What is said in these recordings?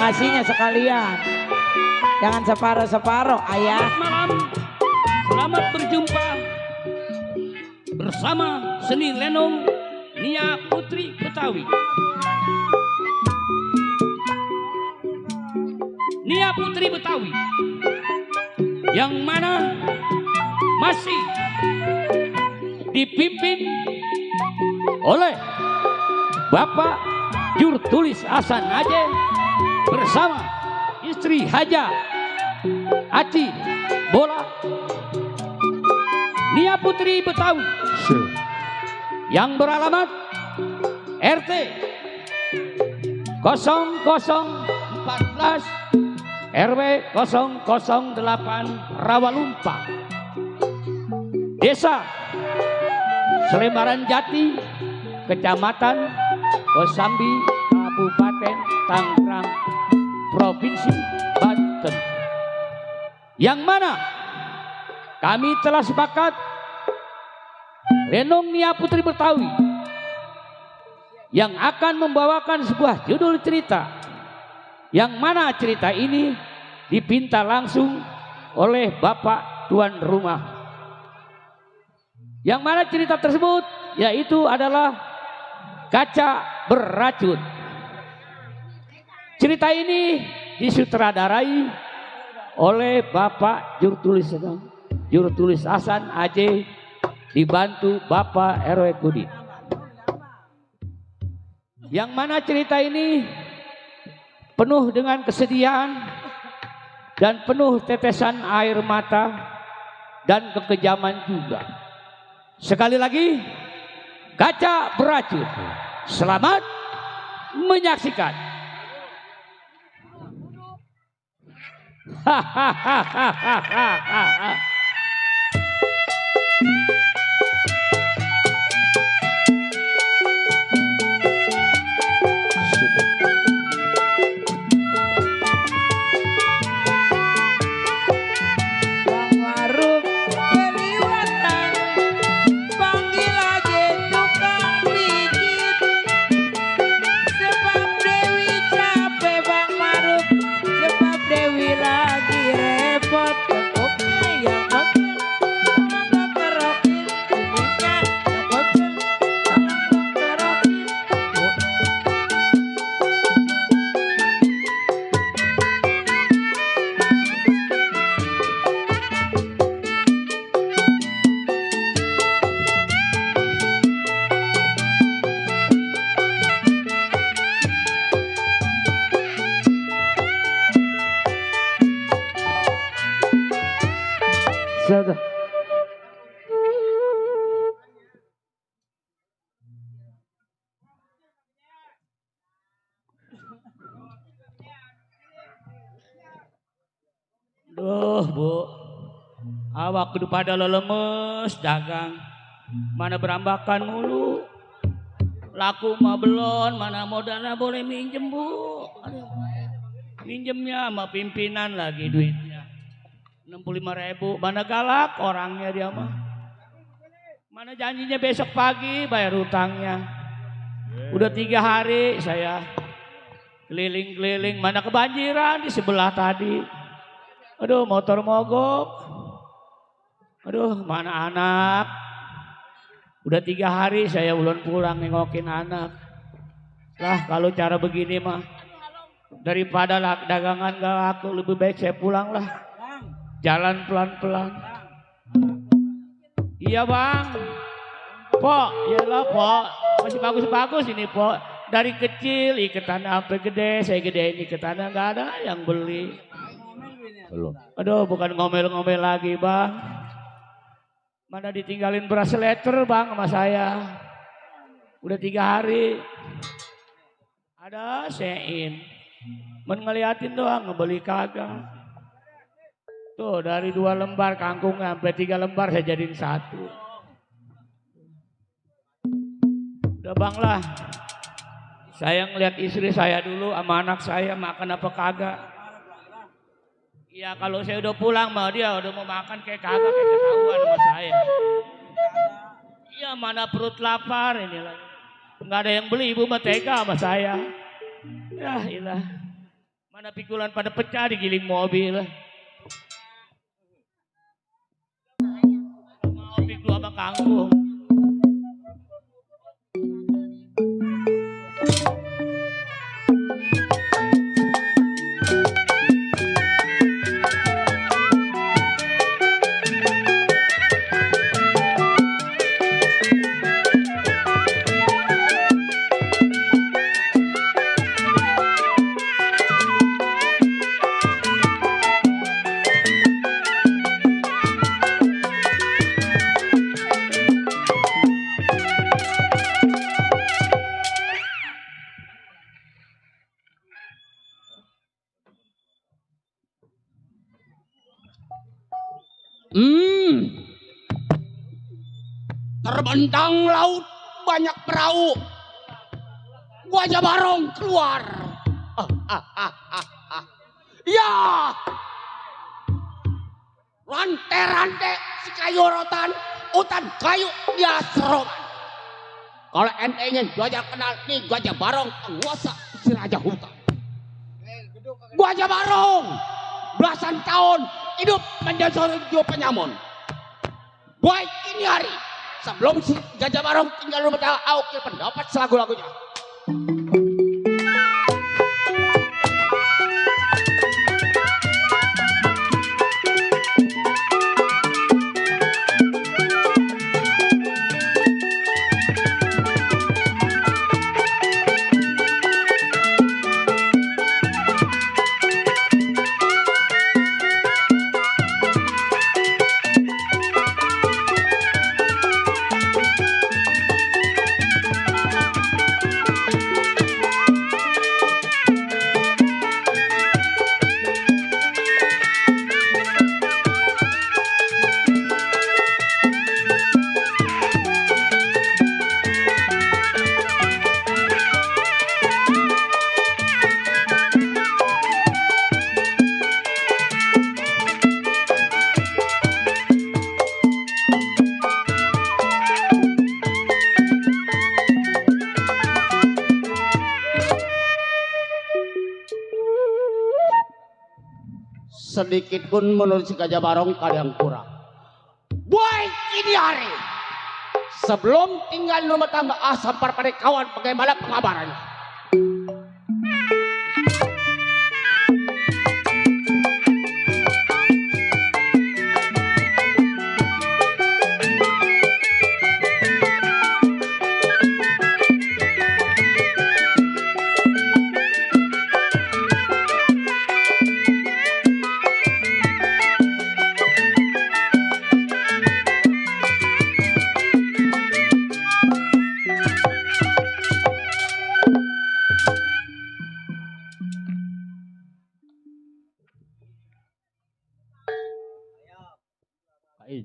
Ngasihnya sekalian, jangan separuh-separuh, ayah. Malam, selamat berjumpa bersama seni lenong Nia Putri Betawi. Nia Putri Betawi, yang mana masih dipimpin oleh Bapak Jurtulis Hasan Aceh bersama istri Haja Aci Bola. Nia Putri Betawi yang beralamat RT 0014 RW 008 Rawalumpa, Desa Selembaran Jati, Kecamatan Kosambi, Kabupaten Tangerang, Provinsi Banten. Yang mana kami telah sepakat lenong Nia Putri Betawi yang akan membawakan sebuah judul cerita, yang mana cerita ini dipinta langsung oleh Bapak tuan rumah. Yang mana cerita tersebut yaitu adalah Kaca Beracun. Cerita ini disutradarai oleh Bapak Jurtulis Hasan Aceh, dibantu Bapak RW Kudin. Yang mana cerita ini penuh dengan kesedihan dan penuh tetesan air mata dan kekejaman juga. Sekali lagi, Kaca Beracun. Selamat menyaksikan. Hahaha. Lagi repot, yang Bu, awak kudu pada lemes dagang. Mana berambakan mulu. Laku mah belum, mana modalnya boleh minjem Bu. Aduh. Minjemnya sama pimpinan lagi duitnya. 65.000, mana galak orangnya dia mah. Mana janjinya besok pagi bayar hutangnya. Udah 3 hari saya keliling-keliling, mana kebanjiran di sebelah tadi. Aduh motor mogok. Aduh mana anak. Udah 3 hari saya belum pulang nengokin anak. Lah kalau cara begini mah daripada dagangan gak laku lebih baik saya pulang lah. Jalan pelan-pelan. Iya bang. Pok, iyalah Pok. Masih bagus-bagus ini Pok. Dari kecil iketannya sampai gede, saya gedein iketannya nggak ada yang beli. Belum. Aduh, bukan ngomel-ngomel lagi bang. Mana ditinggalin beras letter bang sama saya. Udah 3 hari. Ada sein. Ngeliatin doang ngebeli kagak. Tuh dari 2 lembar kangkung sampai 3 lembar saya jadiin 1. Udah bang lah. Saya ngeliat istri saya dulu sama anak saya makan apa kagak. Iya kalau saya udah pulang mah dia udah mau makan kayak kagak kayak ketahuan sama saya. Iya mana perut lapar ini lagi. Nggak ada yang beli ibu mah tega sama saya. Ya ilah. Mana pikulan pada pecah digiling mobil. Mau pikul sama kangkung. Terbentang laut banyak perahu. Wajah Barong keluar. Ya. Rante-rante si kayu rotan, utan kayu dia seroman. Kalau ente ingin belajar kenal nih Gajah Barong, penguasa si Raja Hutan. Gajah Barong belasan tahun hidup menjadi penyamun. Baik ini hari sebelum si Gajah Barong tinggal rumah tangga aukir pendapat selagu-lagunya. Sedikit pun menurut si Gajah Barong ada yang kurang. Baik ini hari sebelum tinggal di rumah tangga sampar pada kawan bagaimana pengabarannya.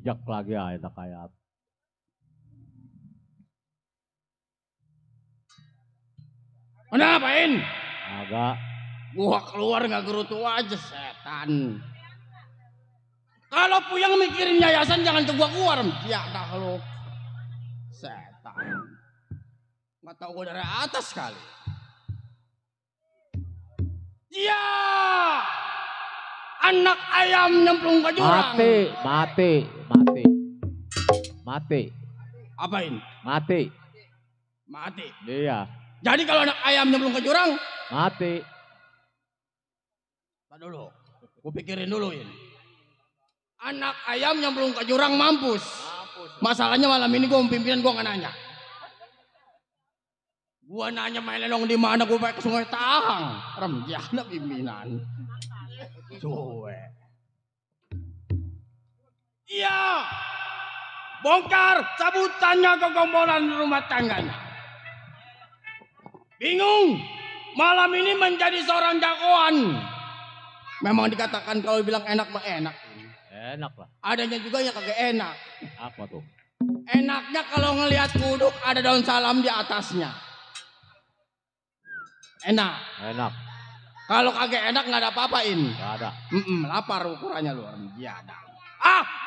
Bijak lagi ah eta kayak. Mana ngapain? Agak Gua keluar nggak gerutu aja setan. Kalau puyang mikirin yayasan jangan ke gua keluar. Ya dah lu. Setan. Nggak tahu gua dari atas kali. Ya. Anak ayam nyemplung ke jurang. mati. Apain? Mati. Mati. Iya, Jadi kalau anak ayam nyemplung ke jurang, mati. tak dulu. Gua pikirin dulu ini. Anak ayam nyemplung ke jurang mampus. Masalahnya malam ini gua pimpinan gua nggak nanya. Gua nanya main lenong di mana, gua pakai ke Sungai Tahang. Remjana pimpinan. Cuek. Iya. Bongkar sabutannya kegombolan rumah tangganya. Bingung. Malam ini menjadi seorang jagoan. Memang dikatakan kalau bilang enak mah enak. Enak lah. Adanya juga yang kagak enak. Apa tuh? Enaknya kalau ngelihat kuduk ada daun salam di atasnya. Enak. Enak. Kalau kagak enak nggak ada apa-apain. Gak ada. Lapar ukurannya luar biasa.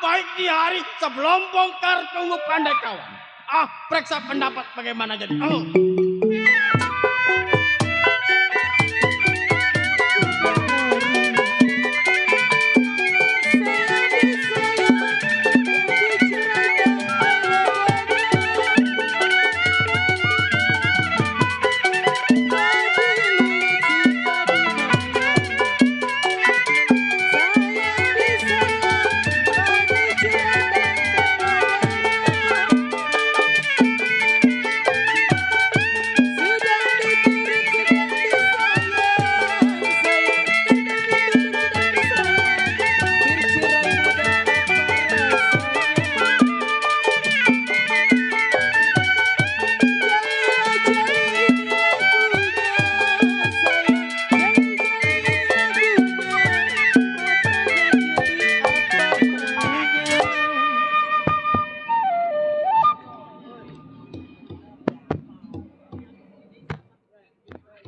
Baik di hari sebelum bongkar tunggu pandai kawan. Periksa pendapat bagaimana jadi.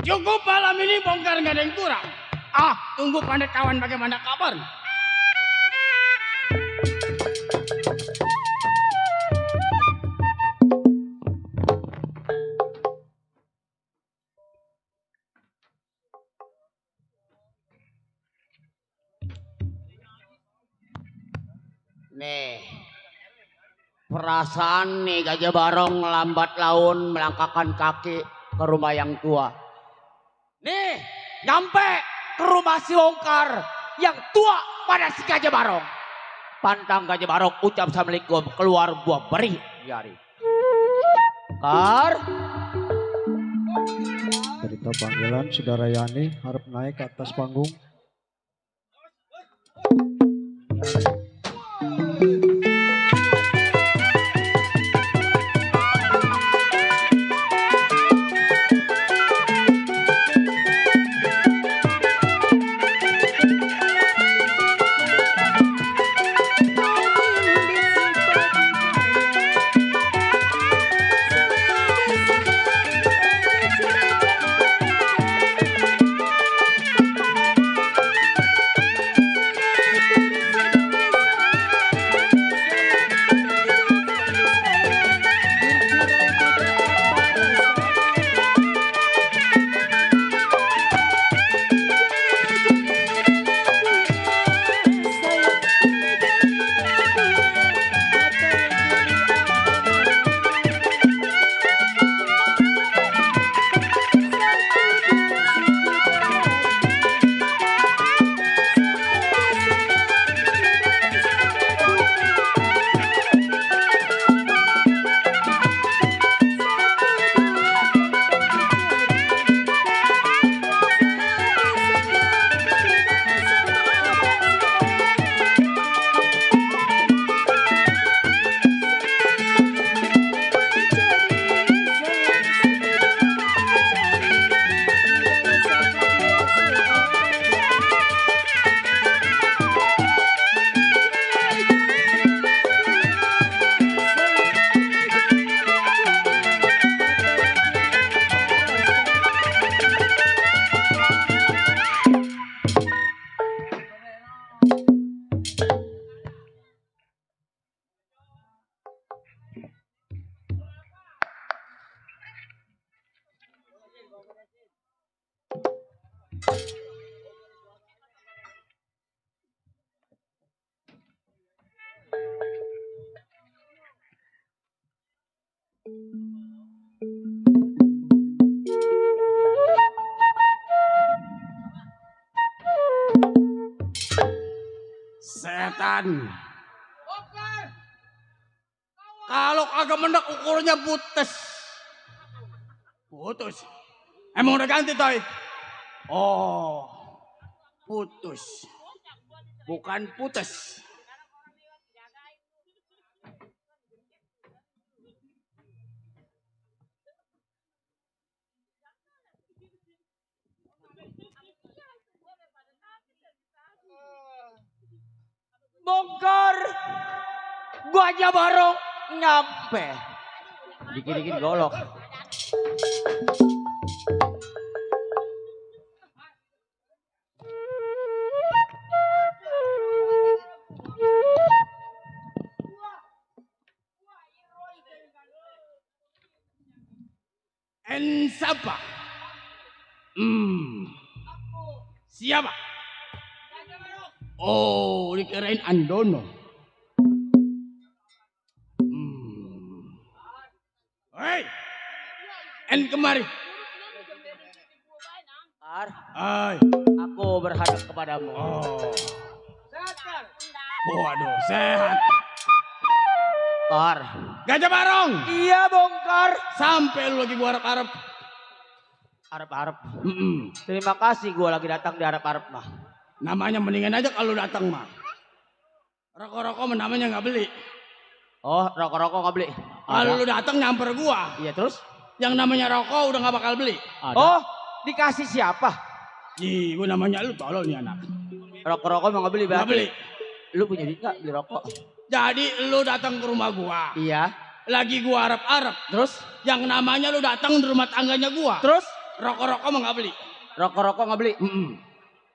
Cukup malam ini bongkar nggak ada yang kurang. Tunggu pandai kawan bagaimana kabar. Nih, perasaan nih Gajah Barong lambat laun melangkahkan kaki ke rumah yang tua. Nih, nyampe ke rumah si Wongkar yang tua pada si Gajah Barong. Pantang Gajah Barong ucap assalamualaikum, keluar buah beri jari. Kar, Cerita panggilan Saudara Yani harap naik ke atas panggung. setan. Kalau kagak mendak ukurnya putus. Putus. Emang udah ganti toy? Oh, putus. Bukan putus. Bongkar. Gua aja baru nyampe. Dikit-dikit golok. Siapa? Siapa? Oh, dikirain Andono. Hei, kemari. Kar, Hai. aku berhadap kepadamu. Oh. Waduh, sehat. Kar, Gajah Barong. Iya bongkar. Sampai lu lagi gua harap-harap. arep-arep. Mm-mm. Terima kasih gua lagi datang di arep-arep mah. Namanya mendingan aja kalau datang mah. Rokok-rokok namanya nggak beli. Oh, rokok-rokok nggak beli? Kalau lu datang nyamper gua, Iya terus? yang namanya rokok udah nggak bakal beli. Ada. Oh, dikasih siapa? Ih, gua namanya lu tolol nih anak. Rokok-rokok mau nggak beli Nggak berarti? beli. Lu punya duit nggak beli rokok? Jadi lu datang ke rumah gua, Iya. lagi gua arep-arep. Terus? Yang namanya lu datang di rumah tangganya gua. Terus? Rokok-rokok mah nggak beli. Rokok-rokok nggak beli? Mm-mm.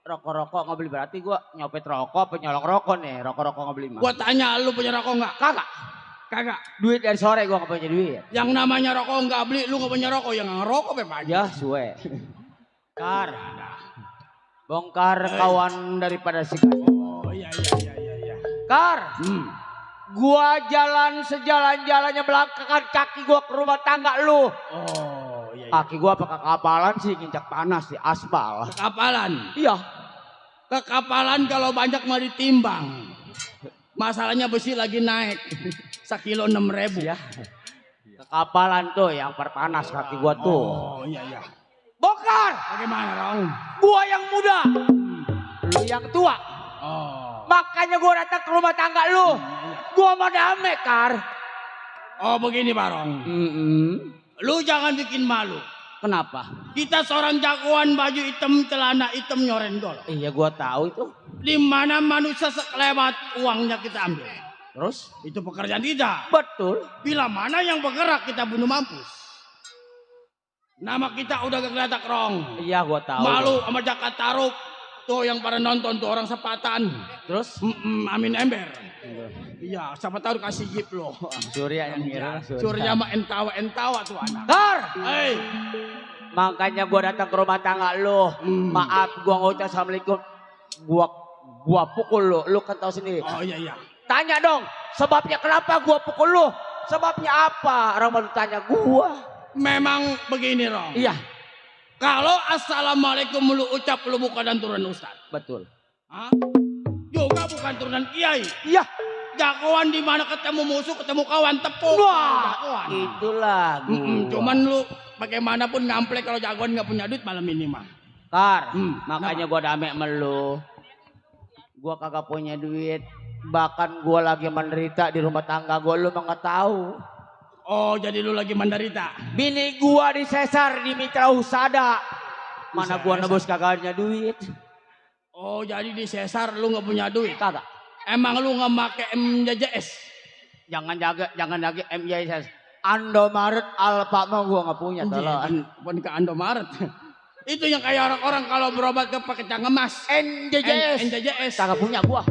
Rokok-rokok nggak beli berarti gua nyopet rokok apa nyolong rokok nih? Rokok-rokok nggak beli mah. Gua tanya lu punya rokok nggak? Kagak. Kagak. Duit dari sore gua nggak punya duit. Yang namanya rokok nggak beli, lu nggak punya rokok, yang ngerokok apa aja. Ya suwe. Kar. Bongkar kawan daripada si Kar. Oh iya. Kar. Gua jalan sejalan-jalannya melangkahkan kaki gua ke rumah tangga lu. Oh iya. Kaki gua pakai kapalan sih nginjak panas di aspal. Kekapalan. Iya. Kekapalan kalau banyak mah ditimbang. Masalahnya besi lagi naik. 1,6 kilo. Ya. Kekapalan tuh yang perpanas kaki gua tuh. Oh iya. Bongkar. Bagaimana Rong? Gua yang muda. Lu yang tua. Oh. Makanya gua datang ke rumah tangga lu. Gua mau damai, Kar. Oh begini Barong. Lu jangan bikin malu. Kenapa? Kita seorang jagoan baju hitam, celana hitam nyorendol. Iya gua tahu itu. Di mana manusia sekelewat uangnya kita ambil. Terus? Itu pekerjaan kita. Betul. Bila mana yang bergerak kita bunuh mampus. Nama kita udah gak kelihatan Rong. Iya gua tahu. Malu sama Jakarta Tarup. Tuh yang pada nonton tuh orang sepatan. Terus? Amin Ember. Iya, siapa tahu kasih gift lo. Surya yang ngira. Surya mah entawa tuh anak. Kar. Hei. Makanya gua datang ke rumah tangga lu. Maaf gua ngucap assalamualaikum. Gua pukul lu. Lu kan tahu sendiri. Oh iya. Tanya dong. Sebabnya kenapa gua pukul lu? Sebabnya apa? Orang baru tanya gua. Memang begini Rong. Iya. Kalau assalamualaikum lu ucap lu bukan turunan ustad. Betul. Hah? Juga bukan turunan kiai. Iya. Jagoan di mana ketemu musuh, ketemu kawan tepuk. Wah. Jagoan. Itulah gua. Cuman lu bagaimanapun ngamplek kalau jagoan nggak punya duit malam ini mah. Kar, makanya gua damai sama lu. Gua kagak punya duit. Bahkan gua lagi menderita di rumah tangga gua, lu mah nggak tahu. Oh, jadi lu lagi menderita. Bini gua disesar di Mitra Husada. Mana gua nebus kagak punya duit. Oh, jadi di sesar lu nggak punya duit. Kagak. Emang lu nggak make MJJS? Jangan jaga MJS. Indomaret Alfa mah gua nggak punya tolong. Bukan ke Indomaret. Itu yang kayak orang-orang kalau berobat ke pakai cangemas. NJJS. NJJS. Kagak punya gua.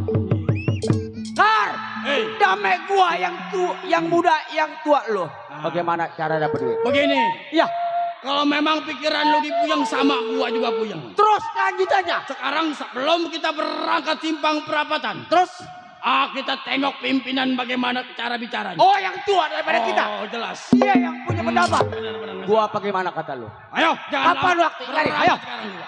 Kar. Hei. Damai gua yang muda, yang tua lu. Bagaimana cara dapat duit? Begini. Ya. Kalau memang pikiran lu dipuyeng sama gua juga puyeng. Terus lanjutannya. Sekarang sebelum kita berangkat simpang perapatan. Terus. Kita tengok pimpinan bagaimana cara bicaranya. Oh, yang tua daripada kita. Oh, jelas. Dia yang punya pendapat. Benar. Gua bagaimana kata lu? Ayo, jangan Kapan lama. waktu? Cari, Berangkat ayo. sekarang juga.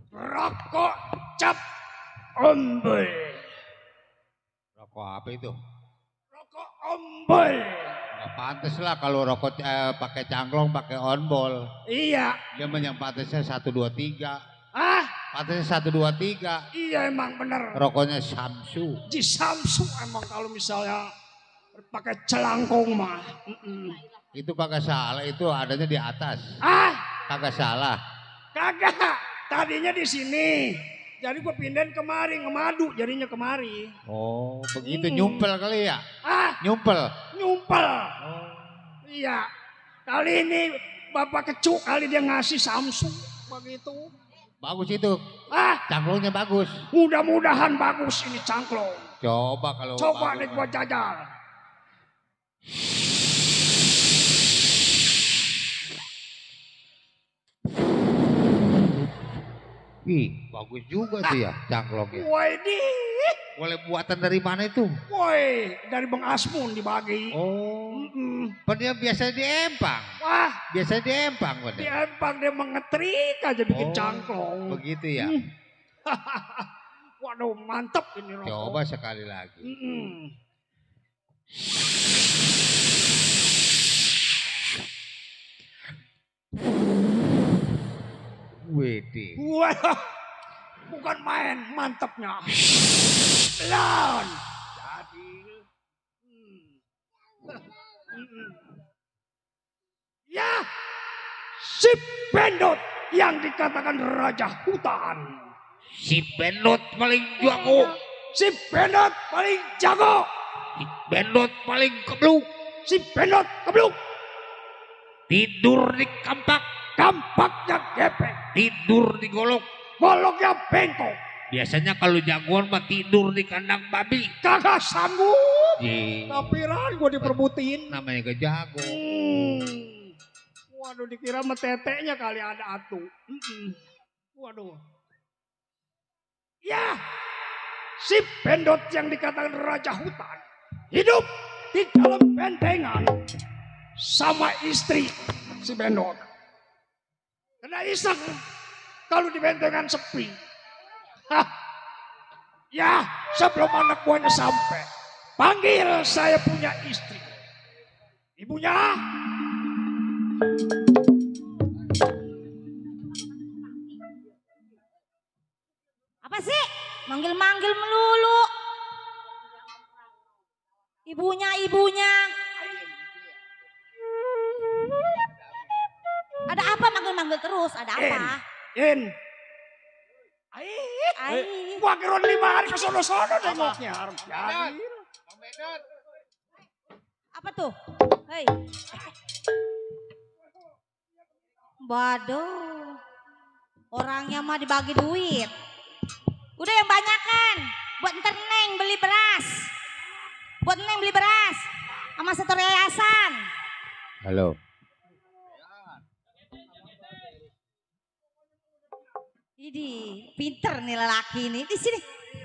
Rokok cap ombel. Rokok apa itu? Rokok ombel. Nggak pantas lah kalau rokok pakai cangklong, pakai onbol. Iya. Dia yang pantasnya 1, 2, 3. Ah, Pantasnya 1, 2, 3. iya emang bener. Rokoknya Samsu. Di Samsung emang kalau misalnya pakai celangkong mah. Itu kagak salah, itu adanya di atas. Ah, Kagak salah. kagak. Tadinya di sini. Jadi gue pindahin kemari, ngemadu jadinya kemari. Oh, begitu nyumpel kali ya? Ah, Nyumpel. nyumpel. Iya. Kali ini Bapak Kecu kali dia ngasih Samsung begitu. Bagus itu. Ah, Cangklongnya bagus. mudah-mudahan bagus ini cangklong. Coba kalau Coba bagus. nih gua jajal. Ih, bagus juga tuh ya cangklongnya. Woi di, Boleh buatan dari mana itu? woi dari Bang Asmun dibagi. Oh, Mm-mm. biasa di Empang. Wah, Biasa di Empang, di Pak. Empang dia mengetrik aja bikin Oh, cangklong. Begitu ya. Waduh, mantep ini rokok. Coba sekali lagi. Mm-mm. Wede. Wah, bukan main, mantepnya. Lan. Jadi. Ya, si Pendot yang dikatakan raja hutan. Si Benot paling jago. Si Pendot paling jago. Si Benot paling kebluk. Si Pendot kebluk. Tidur di kampak. Kampaknya gepek. Tidur di golok. Goloknya bengkok. Biasanya kalau jagoan mah tidur di kandang babi. Kagak sanggup. Ji, Tapi ran gue diperbutin. namanya ke jago. Waduh, dikira sama teteknya kali ada atu. Waduh. Ya, si Pendot yang dikatakan raja hutan hidup di dalam bentengan sama istri si Pendot. Kena iseng kalau di bentengan sepi. Hah. Ya, sebelum anak buahnya sampai, panggil saya punya istri. Ibunya. Apa sih? Manggil-manggil melulu. Ibunya. Ada apa manggil-manggil terus? Ada apa? In. Ai. Gua kira 5 hari ke sono-sono nengoknya. Jadi. Apa tuh? Hei. Waduh. Orangnya mah dibagi duit. Udah yang banyakan. Buat ntar Neng beli beras. Sama setor yayasan. Halo. Ini pinter nih lelaki ini. Di sini.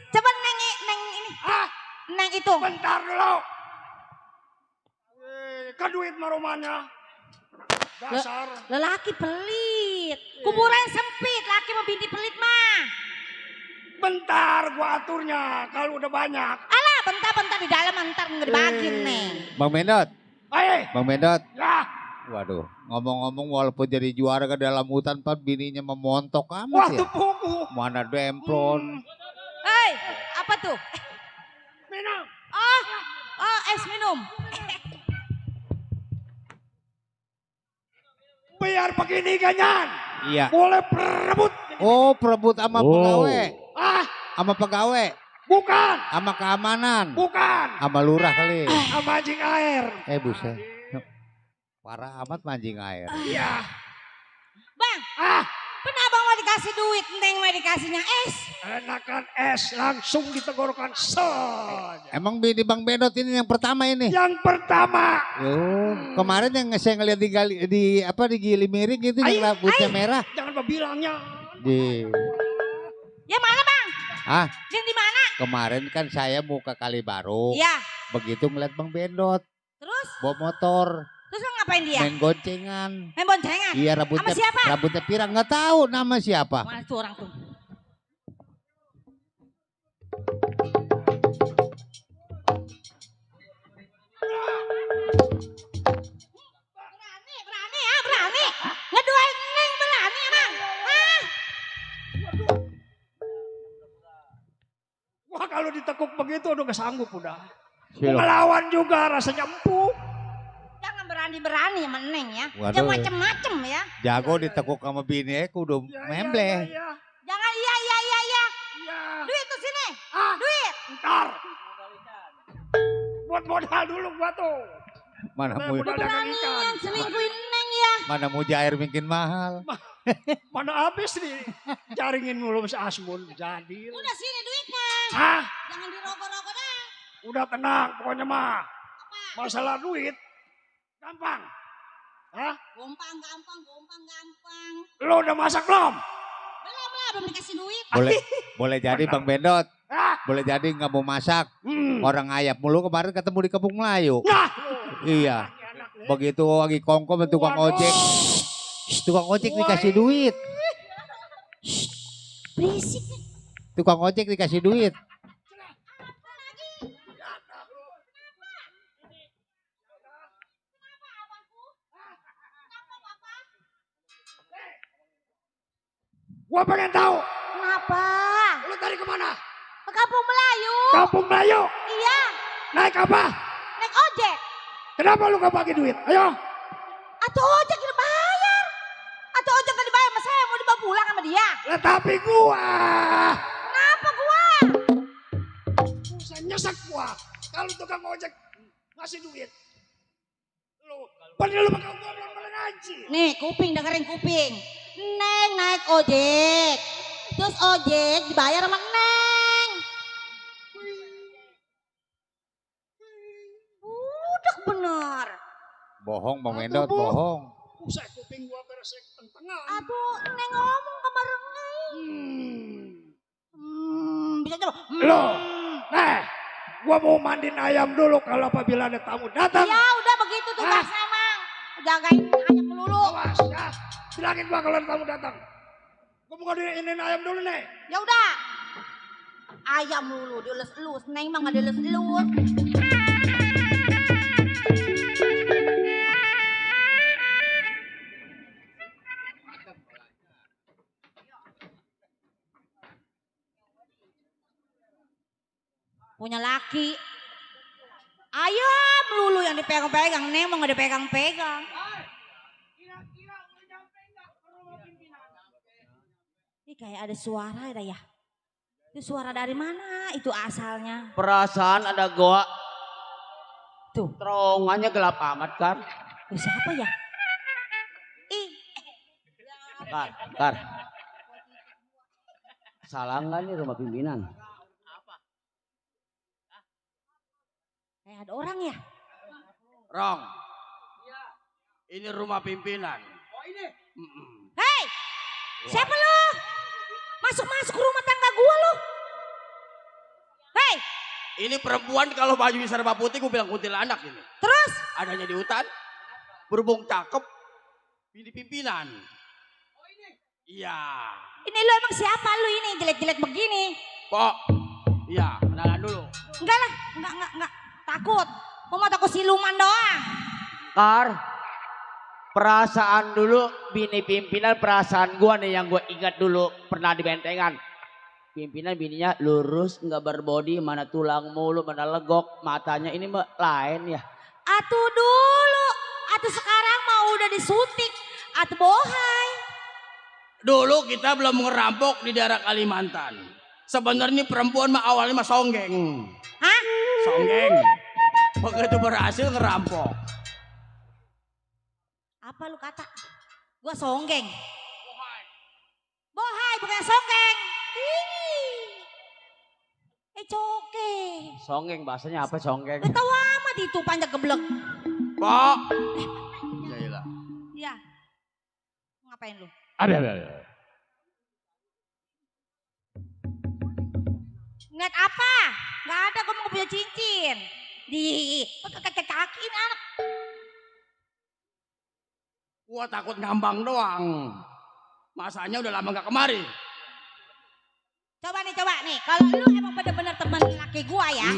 Coba Neng ini. Ah, Neng itu. bentar dulu. Ke duit marumanya. Dasar. Lelaki pelit. Kuburan sempit. Laki mau bini pelit mah. Bentar gua aturnya kalau udah banyak. Alah bentar di dalam ntar nggak dibagiin Neng. Bang Mendot. Ayo. Bang Mendot. Ya. Waduh, ngomong-ngomong walaupun jadi juara ke dalam hutan, Pak, bininya memontok amat Waktu ya. buku. Mana demplon. Hei, apa tuh? Minum. Oh, es minum. Biar begini ganyan. Iya. Boleh perebut. Oh, perebut sama pegawai. Ah, Sama pegawai. bukan. Sama keamanan. Bukan. Sama lurah kali. Sama anjing air. Buset. Parah amat mancing air. Iya. Bang, Ah, kenapa mau dikasih duit? Neng mau dikasihnya es. enakan es langsung ditenggorokan saja. Emang bini Bang Benot ini yang pertama ini? Yang pertama. Oh, kemarin yang saya ngeliat di Gili Miring itu yang rambutnya merah. Jangan berbilangnya. Di Ya mana bang? Ah, Jeng di mana? kemarin kan saya mau ke Kalibaru. Iya. Begitu ngeliat Bang Bendot Terus? bawa motor, Terus lo ngapain dia? main goncengan. Main boncengan? Iya, rambutnya Sama siapa? rambutnya pirang, nggak tahu nama siapa. Mana tuh orang tuh? Berani ya, berani. Ngeduain Neng berani emang. Ah, Wah kalau ditekuk begitu udah gak sanggup udah. Silo. Melawan juga rasanya empuk. jangan berani-berani sama Neng ya. Waduh. Jangan macem-macem ya. Jago ditekuk sama bini aku udah membleh. Ya, Jangan iya. ya. Duit tuh sini. Ah, Duit. ntar. Buat modal dulu gua tuh. Mana Saya mau modal dagang ikan. Beranian selingkuhin Neng ya. mana mau jair bikin mahal. Mana habis nih. Jaringin mulu si Asmun. Jadi. Udah sini duitnya. Ah, Jangan dirokok-rokok dah. udah tenang pokoknya mah. Masalah duit. Gampang. Hah? Gampang. Lo udah masak belum? Belum lah, belum dikasih duit. Boleh jadi Bang Bendot. Ah. Boleh jadi nggak mau masak. Hmm. Orang ayap mulu kemarin ketemu di Kampung Melayu. Nah. Iya. Enak nih. Begitu lagi kongkom sama tukang Waduh. ojek. Tukang ojek dikasih duit. Berisik nih. Tukang ojek dikasih duit. Gua pengen tahu. Kenapa? Lu tadi kemana? Ke Kampung Melayu. Kampung Melayu. Iya, Naik apa? naik ojek. Kenapa lu gak bagi duit? Ayo. Atau ojek yang dibayar. Atau ojek gak dibayar sama saya, mau dibawa pulang sama dia. Lah tapi gua. Kenapa gua? Susah nyesek gua. Kalau tukang ojek ngasih duit. Lu. Padahal lu bakal gua bilang malah ngaji. Nih, kuping, dengerin kuping. Neng naik ojek. Terus ojek dibayar sama Neng. Udah bener. Bohong Bang Bendot, bohong. Usai kuping gua beresek tengah. Aduh, Neng ngomong kemarin Neng. Bisa coba. Lo. Nah. Gua mau mandiin ayam dulu kalau apabila ada tamu datang. Ya udah begitu tugasnya emang. Jagain ayam melulu. Awas ya. Bilangin gua kalau ada tamu datang. Gua mau ngadiinin ayam dulu nih. Ya udah. Ayam melulu dielus-elus. Neng mah nggak dielus-elus. Punya laki. Ayam melulu yang dipegang-pegang. Neng mau nggak dipegang-pegang. Ini kayak ada suara ya. Itu suara dari mana? Itu asalnya. Perasaan ada goa. Tuh. Terowongannya gelap amat kan. Itu siapa ya? Ih, Kar. Salah nggak nih rumah pimpinan? kayak ada orang ya? Rong. Ini rumah pimpinan. Hei, siapa lu? Masuk-masuk ke rumah tangga gua lu. Hei, Ini perempuan kalau baju serba putih gue bilang kuntilanak ini. terus? Adanya di hutan. Berhubung cakep. Ini pimpinan. Iya. Ini lu emang siapa lu ini jelek-jelek begini? Pok. Iya, kenalan dulu. Enggak lah, enggak. Takut. Gua mau takut siluman doang. Kar. Perasaan dulu bini pimpinan, perasaan gua nih yang gua ingat dulu pernah di bentengan. Pimpinan bininya lurus, nggak berbodi, mana tulang mulu, mana legok, matanya ini mah lain ya. Atuh dulu, atuh sekarang mau udah disuntik, atuh bohai. Dulu kita belum ngerampok di daerah Kalimantan. Sebenarnya perempuan mah awalnya mah songgeng. Hah? Songgeng. Begitu berhasil ngerampok. Apa lu kata? Gua songgeng. Bohai bukan songgeng. Coke. Songgeng bahasanya apa songgeng? Lu tahu amat itu panjang geblek. Pok. Jailah. Iya. Ngapain lu? Ada. Ngeliat apa? Gak ada, gue mau punya cincin. Di kaki anak. Gua takut ngambang doang. Masanya udah lama gak kemari. Coba nih. Kalau lu emang bener-bener temen laki gua ya.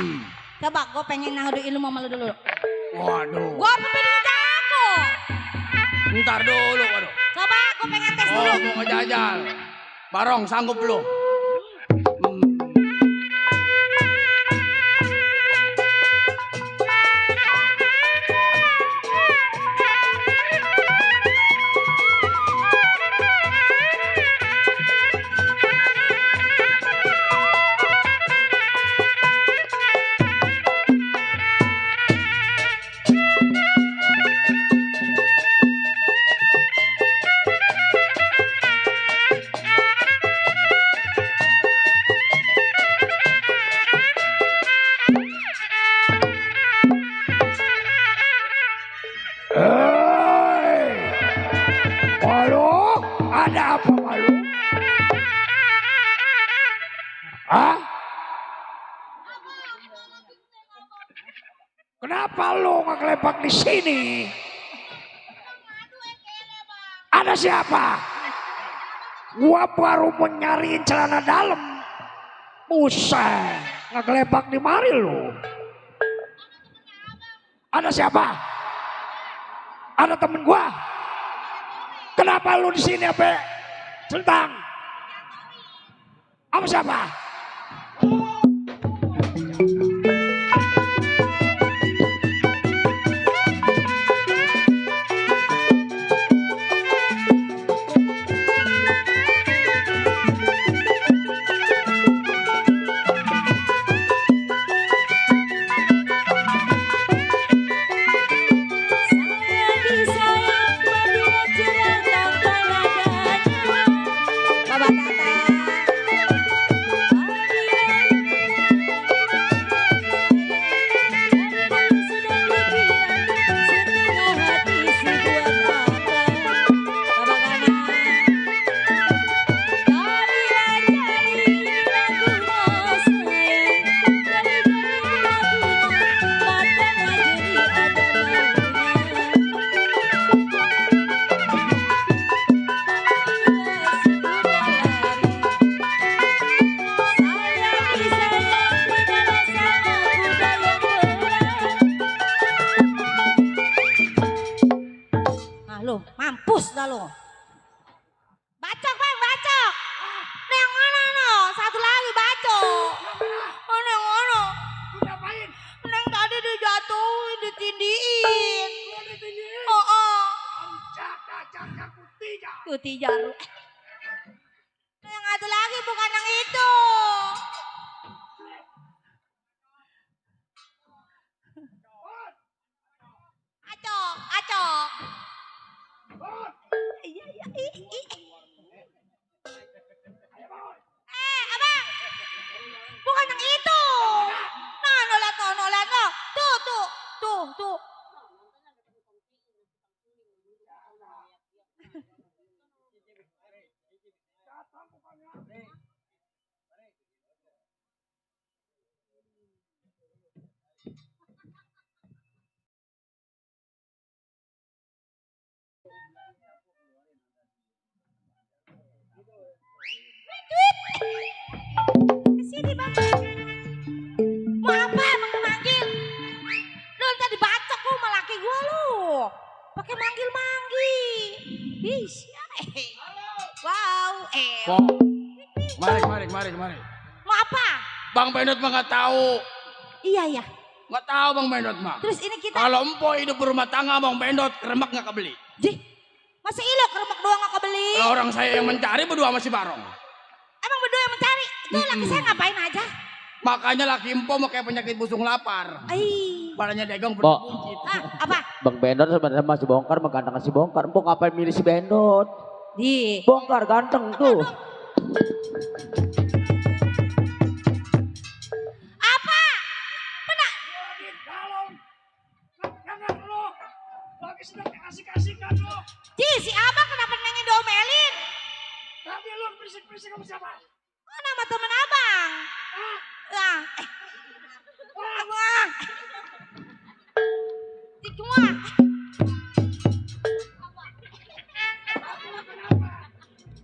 Coba gue pengen ngaduin lu sama lu dulu. Waduh. Gua pemilik jago. Ntar dulu, waduh. Coba gue pengen tes dulu. Oh, mau ngejajal. Barong, sanggup lu? Malu? Ada apa malu? Hah? Kenapa lu ngekelepak di sini? Ada siapa? Gua baru mau nyariin celana dalam. Buset, ngekelepak di mari lu. Ada siapa? Ada temen gua. Kenapa lu di sini apa? Centang. Sama siapa? Mampus dah lo. Bacok bang, bacok. Neng mana no? Satu lagi bacok. Oh neng mana? Neng tadi dijatuhin, ditindiin. Oh. Putih jaru. Yang satu lagi bukan yang itu. Acok. Iya. Abang. Bukan yang itu. Nah, lihat no. Tuh. Kesini bang. Mau apa manggil? Lu tadi bacok lu sama laki gua lu. Pakai manggil. Wow. Mari. Mau apa? Bang Benot mah nggak tahu. Iya. Nggak tahu Bang Benot mah. Terus ini kita. Kalau empo hidup berumah tangga Bang Benot keremak nggak kebeli. Jih, masa ilo keremak doang gak kebeli? Kalau orang saya yang mencari berdua sama si Barong. Emang berdua yang mencari? Itu laki saya ngapain aja? Makanya laki empo mau kayak penyakit busung lapar. Badannya dagang Bo. Apa? Bang Bendot sebenarnya masih bongkar, menggantengkan si bongkar. Empok ngapain milih si Bendot? Bongkar ganteng tuh. Apa? Benar? Lagi sedang kasih-kasihkan lo. Si abang kenapa nengin domelin? Tadi lo berisik-berisik sama siapa? Oh nama temen abang. Nah. Wah. Cuma.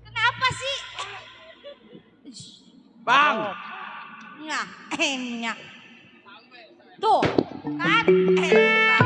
Kenapa sih? Bang. Nah, enak. Tuh, kan? Enak.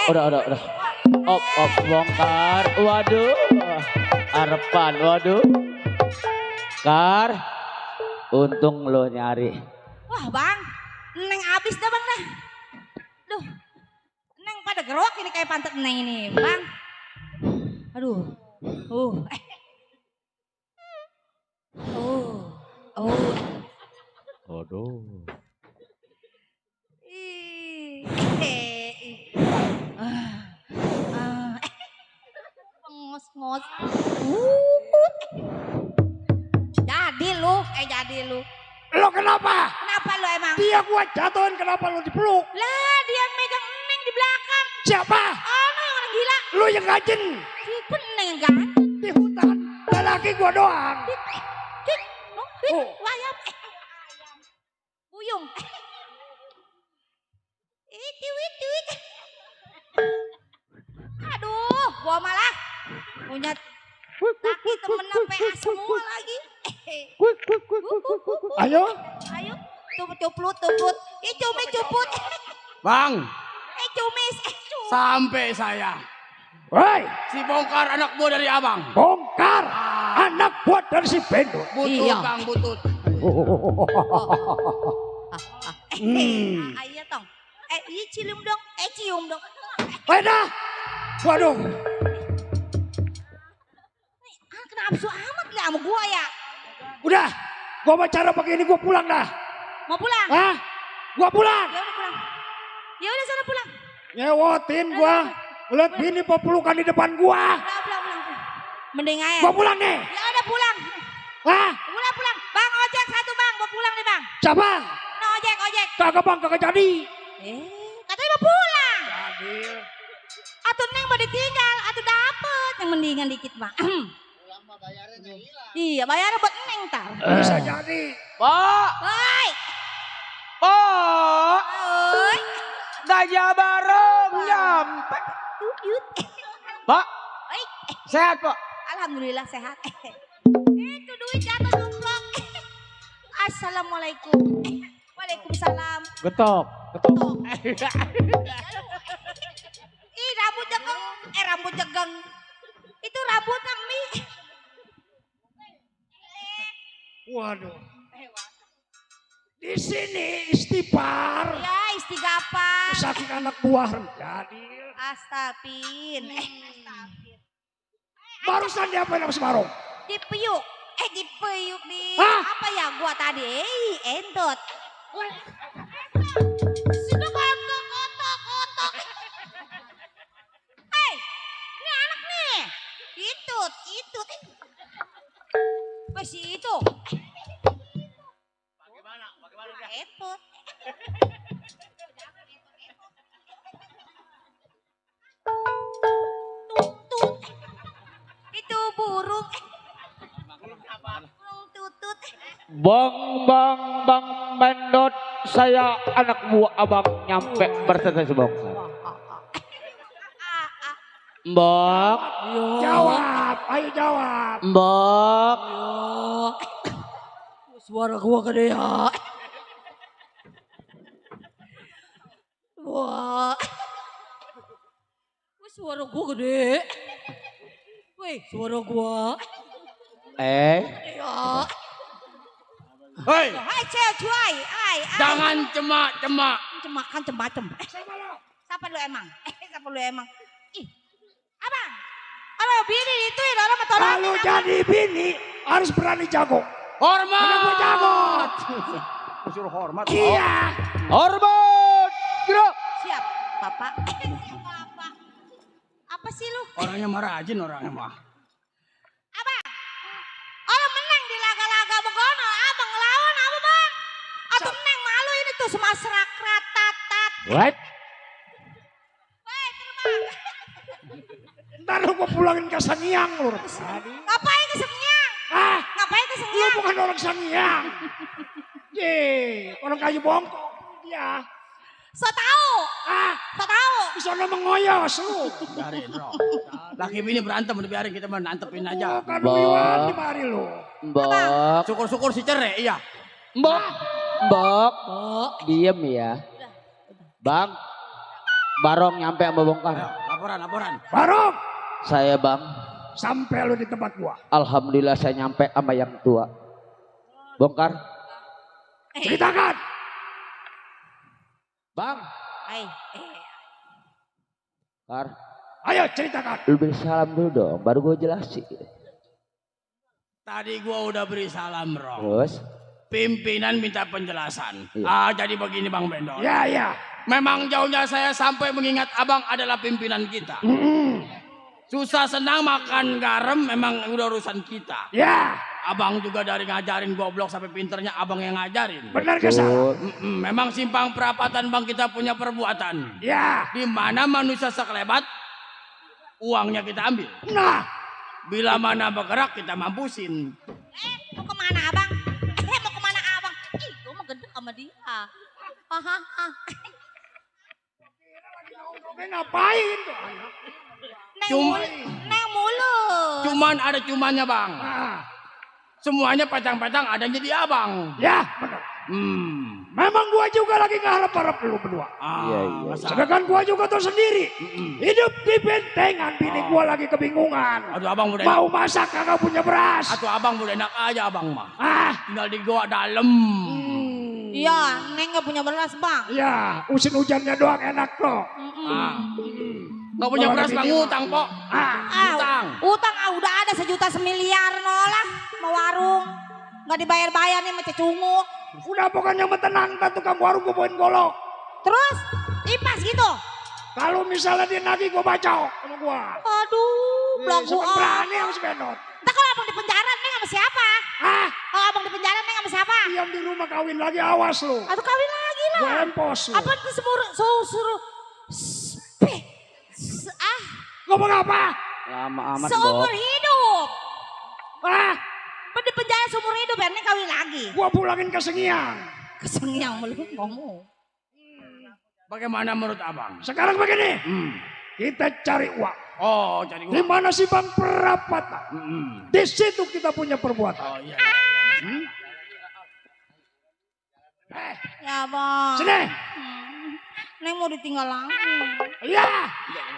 Udah. Bongkar. Waduh. Harapan, waduh. Kar. Untung lo nyari. Wah bang, neng abis dah bang dah. Duh, neng pada gerok ini kayak pantat neng ini bang. Aduh, Waduh. Ngos-ngos. Jadi lu. Lo kenapa? Kenapa lu emang? Dia gua jatuhin, kenapa lo dipeluk? Lah dia megang neng di belakang. Siapa? Oh lu yang orang gila. Lo yang ngajin Si pun neng yang ganti. di hutan. Gak laki gua doang. Wayam. Buyung. Itu. Aduh, gua malah punya kaki temen PA semua lagi. Ayo. Cuplut. Cumi cuput. Bang. Cumis. Sampai saya. Woi, Si Bongkar anak buah dari abang. bongkar. Anak buat dari si Bendo. Butut Bang, butut. Iya tong. Iya cium dong. Cium dong. Dah. Waduh. Kenapa su amat lah sama gua ya? Udah. Gua mau cara begini gua pulang dah. Mau pulang? Hah? Gua pulang. Ya udah pulang. Ya udah sana pulang. Nyewotin gua. Ngeliat bini pepelukan di depan gua. Pulang. Mending aja. Gua pulang nih. Ya udah pulang. Hah? Pulang. Bang ojek satu bang. Mau pulang nih bang. Siapa? No ojek. Kagak bang, kagak jadi. Katanya mau pulang. Jadi. Atuh neng mau ditinggal. Atuh dapet. Yang mendingan dikit bang. Iya bayarnya buat neng tar. Bisa jadi. Pak. Woi. Pak. Woi. Gajah bareng nyampe. Tuyut. Pak. Woi. Sehat Pak. Alhamdulillah sehat. Itu duit jatuh numplok. Assalamualaikum. Waalaikumsalam. Getok. Ih rambut jegeng. Rambut jegeng. Itu rambutnya mie. Waduh. Di sini istighfar. Ya istighfar. Saking anak buah jadi. Astagfir. Barusan diapain sama si Barong? Dipeyuk. Dipeyuk di Hah? apa ya gua tadi? Entot. Sudah kotok. Hei, ini anak nih. Itut. Besi itu. Bagaimana Etut. Tut. Itu burung. Burung tutut. butut. Bang Bendot, saya anak buah abang nyampe berserta si Bongkar. Mbok, Jawab, ayo jawab. Mbok. Suara gua gede ya. Wah. Suara gua gede. Wih, suara gua. Eh, Ya. Hei, Hai cuy, ai. jangan cemak-cemak. Cemakan cemacem. Siapa lu emang? Siapa lu emang? Ih, abang. Abang bini itu ya orang mau tolong. Kalau jadi bini harus berani jago. Hormat. Kenapa jago? Suruh hormat. Iya. hormat. Gerak. Siap, Bapak. Siap, Bapak. Apa sih lu? Orangnya mah rajin orangnya mah. Abang. Orang menang di laga-laga begono. Abang ngelawan apa bang? Atau menang malu ini tuh semasrak ratatat. What? Baik, terbang. Ntar lu gua pulangin ke Sangiang lu. Ngapain ke Sengiang? Ah, Ngapain ke lu Sengiang? bukan orang Sangiang. Orang kayu bongkok. Iya. So tahu. Ah, So tahu. di sana mengoyos lu. Biarin bro. Laki bini berantem udah biarin kita mah nantepin aja. Bukan lu Iwan di mari lu. Mbok, Syukur-syukur si cerai iya. Mbok. Diem ya. Bang, Barong nyampe sama Bongkar. Ayo, laporan. Barong, Saya Bang, sampai lu di tempat gua. alhamdulillah saya nyampe sama yang tua. Bongkar, Ceritakan. Bang, Hai. Kar, Ayo ceritakan. lu beri salam dulu dong, baru gue jelasin. Tadi gua udah beri salam bro. Terus, Pimpinan minta penjelasan. Iya. Jadi begini Bang Bendol. Ya, ya. Memang jauhnya saya sampai mengingat abang adalah pimpinan kita. Susah senang makan garam memang udah urusan kita. Ya, Abang juga dari ngajarin goblok sampai pinternya abang yang ngajarin. benar ke salah? Memang simpang perapatan bang kita punya perbuatan. Ya. Di mana manusia sekelebat, uangnya kita ambil. Nah, Bila mana bergerak kita mampusin. Mau kemana abang? Mau kemana abang? Ih, gue mau gede sama dia. ngapain tuh anak? Neng mulu. Cuman ada cumannya bang. Ah, Semuanya petang-petang adanya di abang. ya, benar. Memang gua juga lagi ngarep-harap lu berdua. Iya, iya. Masa- Sedangkan gua juga tuh sendiri. Hidup di bentengan, bini gua lagi kebingungan. Aduh abang udah enak. Mau masak kagak punya beras. Aduh abang udah enak aja abang mah. Ah, Tinggal di goa dalam. Iya, Neng gak punya beras bang. ya, musim hujannya doang enak kok. Gak punya beras bang ngutang pok. Utang. Utang udah ada 1 juta semiliar nolah. Mau warung. Gak dibayar-bayar nih sama cecunguk. Udah pokoknya tenang, tukang warung gua bawain golok. Terus, impas gitu. Kalau misalnya dia nagih gua bacok sama gua. Aduh, belagu Sampai berani sama si Benot. Ntar kalau abang di penjara Neng sama siapa? Ah, Kalau abang di penjara Neng sama siapa? diam di rumah kawin lagi, awas lu. Atau kawin lagi lah. Gua empos lu. Apa itu suruh Ngomong apa? lama amat seumur Bok. hidup. Ah, Di penjara seumur hidup ya Neng kawin lagi. gua pulangin ke Sengiang. Kesengiang melu ngomong. Bagaimana menurut abang? Sekarang begini, kita cari uang. Oh cari Di uang. mana sih Bang Perapatan? Di situ kita punya perbuatan. Oh iya. Ya bang. Sini. Neng mau ditinggal lagi. Iya.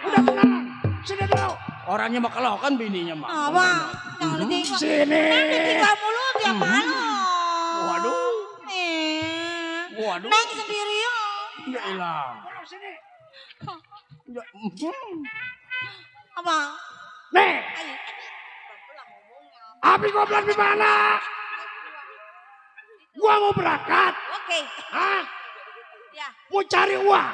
Udah tenang. Sini dulu. Orangnya mah kalau kan bininya mah. Abang, jangan ditinggal. Sini. Neng ditinggal mulu tiap malam. Waduh. Waduh. Neng sendirian. Ya ilah. Sini. Ya, Abang. Nih, Ayo. habis gua bilang di mana? Gua mau berangkat. Oke. Hah? Ya. Mau cari uang.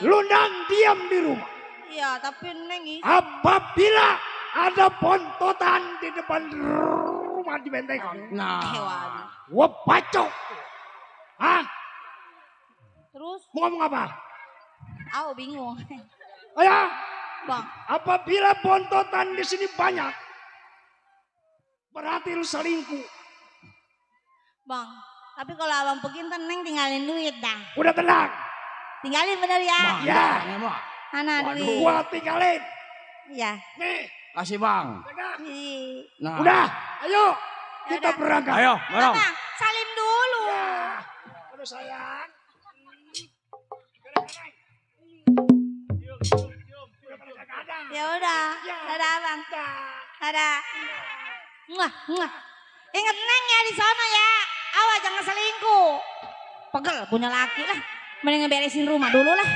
Lu nang diam di rumah. Iya, tapi Neng itu. Apabila ada pontotan di depan rumah di bentengan, Nah. Hewan. gua bacok. Hah? Terus, Mau ngomong apa? aku bingung. Ayo, Bang, apabila pontotan di sini banyak, berarti lu selingkuh. Bang, tapi kalau abang pergi ntar Neng tinggalin duit dah. Udah tenang. Tinggalin bener ya? Ya. Mana duit? Gua tinggalin. Iya. Nih. Kasih bang. Pegang. Nah. Udah. Ayo. Ya Kita udah. berangkat. Ayo, bareng. Abang, salim dulu. Ya. Aduh sayang. Ya udah. Dadah abang. Dadah. Muah, muah. Ingat Neng ya di sana ya. Awas jangan selingkuh. Pegel punya laki lah. Mending ngeberesin rumah dulu lah.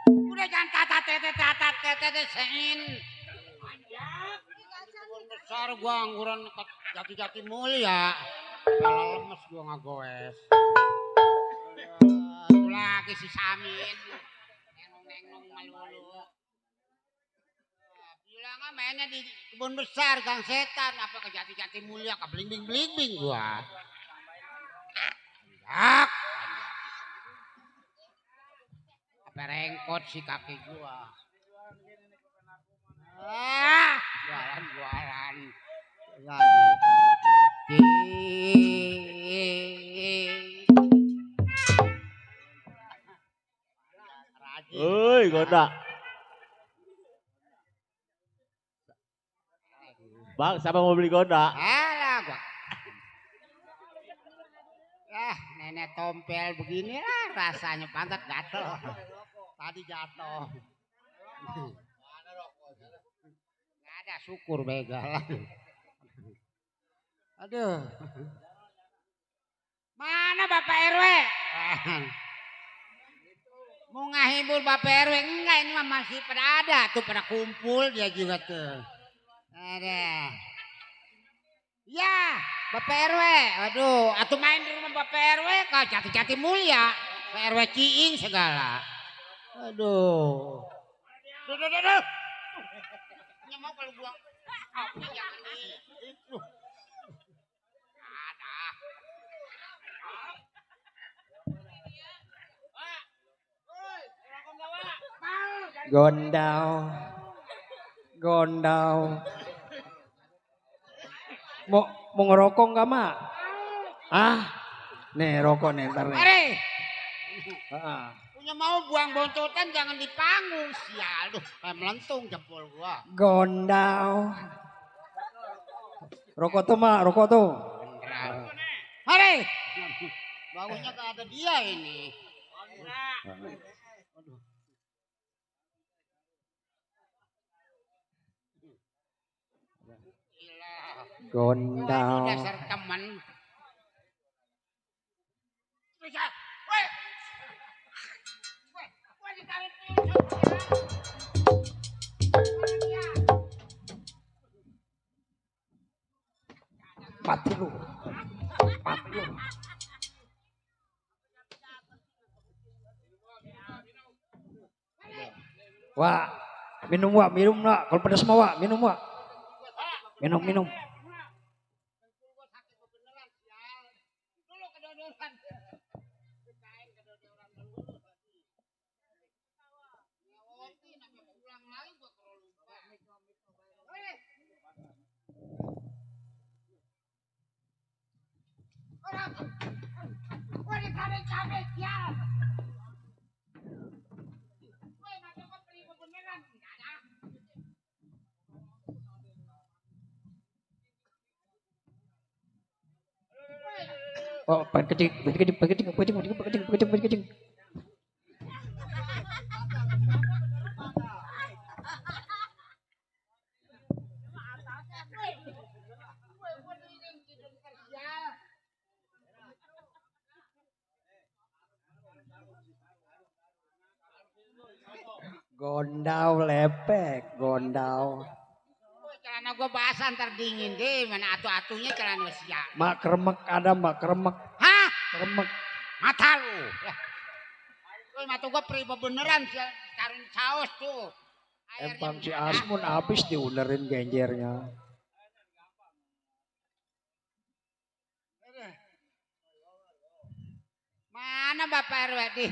Udah jangan tata tete sein. Besar gua angguran jati-jati mulia. Kalau lemes gua ngagoes. Itu lagi si Samin. Nengong malulu. Bilang mainnya di kebun besar Gang Setan. Apa ke jati-jati mulia ke bling-bling gua. Panjak. Apa rengkot si kaki gua. Jualan. Lagi. Oi, Gonda. Bang, siapa mau beli Gonda? Alah gua. Nenek tompel begini lah rasanya pantat gatel. Tadi jatuh. Gak ada syukur begal. Aduh. Mana Bapak RW? Mau ngahibur Bapak RW? Enggak, ini mah masih pada ada tuh, pada kumpul dia juga tuh. Ada. Ya, Bapak RW. Aduh, atuh main di rumah Bapak RW kau jati-jati mulia. Bapak RW Ciing segala. Aduh. Duh. Nya mau kalau buang. Api jangan itu. Ada. Gondau. Gondau. Mau ngerokok nggak mak? Ah, nih rokok nih ntar nih. Mari. Ah. Punya mau buang boncotan jangan di panggung. Sial, aduh, kayak melentung jempol gua. Gondau. Rokok tuh mak, rokok tuh. Mari. Bagusnya gak ada dia ini. Gondau. Dasar teman. Mati lu. Mati lu. Wah, minum wak, minum wak. Kalau pedas mau wak, minum wak. Minum. Oh, pakai kecing. Gondau lepek, gondau. Celana gua basah ntar dingin deh, mana atu-atunya celana siap. Mak kremek ada, mak kremek. Hah? Kremek. Mata lu. Woi, mata gua periba beneran sih, taruh saus tuh. Empang si Asmun habis diulerin genjernya. Mana Bapak RW di?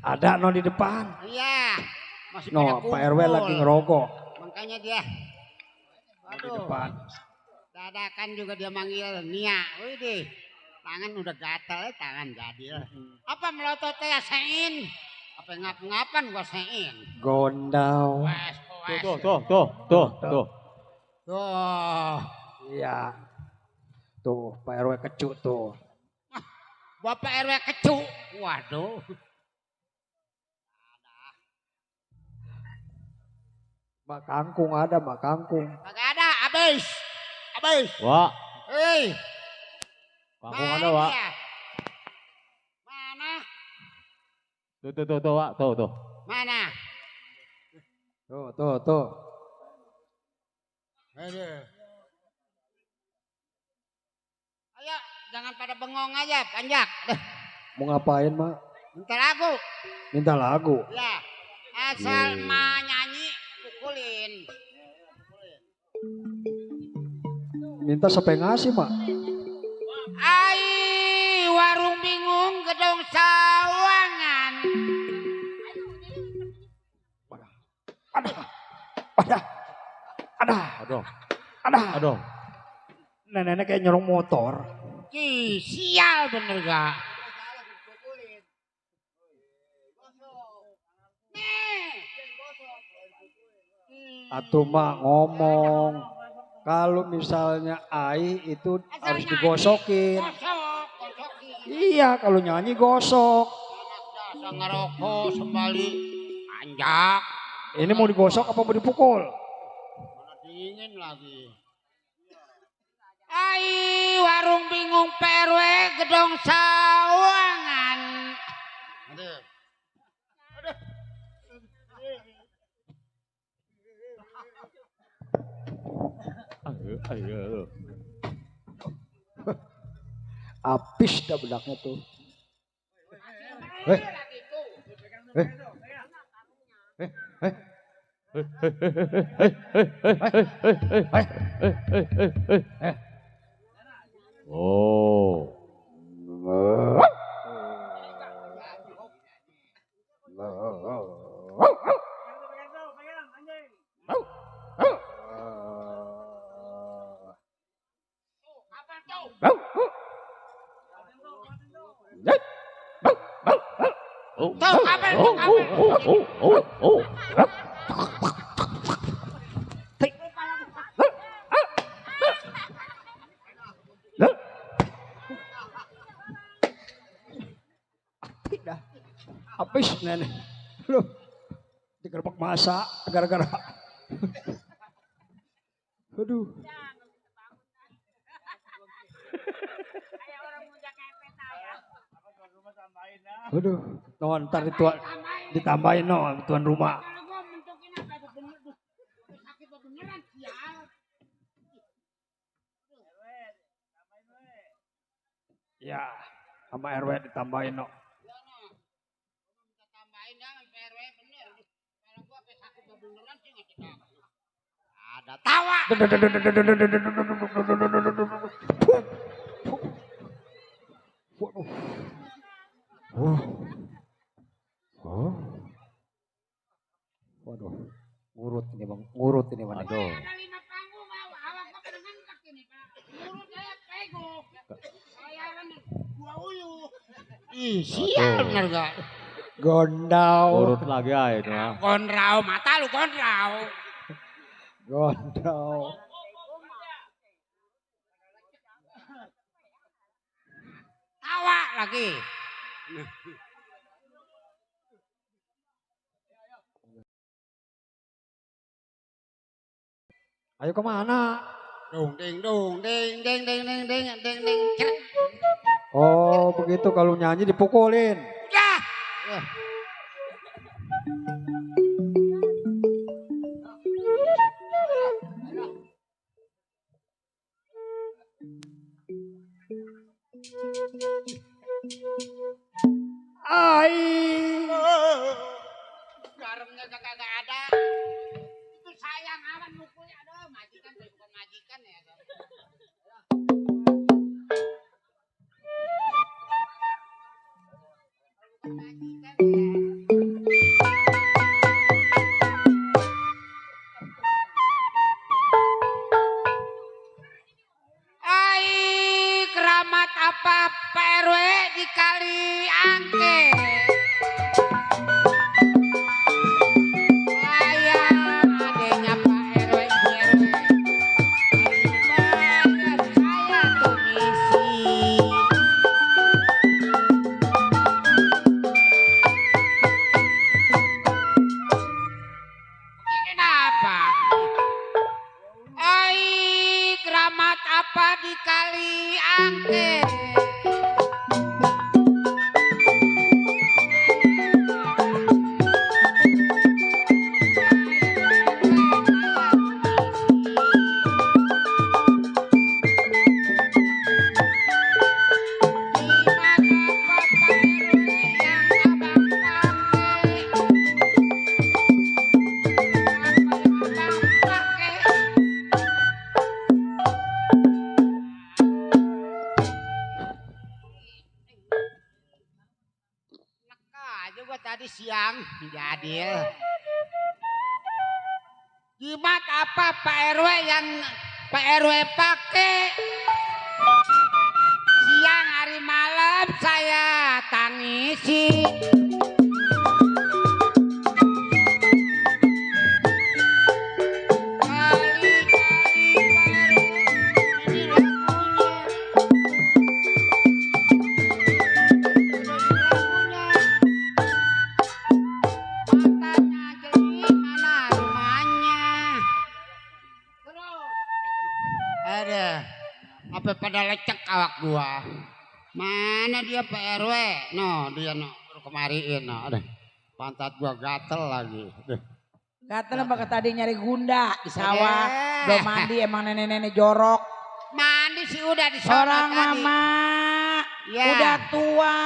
Ada no di depan. Iya. Masih No, pada Pak RW lagi ngerokok makanya dia. di Aduh. depan. Dadakan juga dia manggil Nia. Wih deh. Tangan udah gatal, tangan jadil. Apa melotot ya sein? Apa ngap-ngapan gua sein? Gondau. Tuh. Tuh. Iya. Tuh, Pak RW kecu tuh. Bapak RW kecu. Waduh. Mak kangkung ada, mak kangkung. Kagak ada, habis. Wah, Hei. kangkung ada, Wak. Dia? Mana? Tuh, Wak. Tuh. Mana? Tuh. Ayo, jangan pada bengong aja, panjak. Mau ngapain, Mak? Minta lagu. Minta lagu. Ya. Asal ma nyanyi, pukulin. Minta siapa yang ngasih, Mak? Ai, warung bingung gedung sawangan. Aduh. Nenek kayak nyolong motor. Ih, sial bener gak? Atuh mak ngomong. Kalau misalnya ai itu harus digosokin. Gosokin. Iya, kalau nyanyi gosok. Dasar ngerokok sembali panjak. Ini mau digosok apa mau dipukul? Mana dingin lagi. Ai, warung bingung PRW gedong sawangan. Aduh. Ayo. Habis dah bedaknya tuh. Oh. Tidak. Habis nenek. Loh. Digerebek masa gara-gara. Aduh. Aduh, no, ntar itu ditambahin no, tuan rumah. Ya, sama RW ditambahin no. Ada tawa. Waduh, ngurut ini bang, ngurut ini bang. Aduh. Ih, sial bener gak? Gondau. Urut lagi aja itu. Kondrau, mata lu kondrau. Gondau. Tawa lagi. Ayo kemana? Dung ding dung ding ding ding ding ding ding ding. Ceret. Oh begitu kalau nyanyi dipukulin. Udah. Ai. Garamnya kagak ada. Itu sayang aman mukulnya. Aduh, majikan bukan majikan ya. Ai, keramat apa Pak RW di Kali Angke? Sayang adanya Pak RW, Ibu RW. Bayar saya komisi. Ini apa? Ai, keramat apa di Kali Angke? Juga tadi siang jadi jimat apa Pak RW yang Pak RW pakai siang hari malam saya tangisi. Apa pada lecek awak gua. Mana dia Pak RW? No, dia no kemariin no. Aduh, pantat gua gatel lagi. Gatel apa tadi nyari gunda di sawah. Belum mandi emang nenek-nenek jorok. Mandi sih udah di sana orang tadi. mama Ya. Udah tua.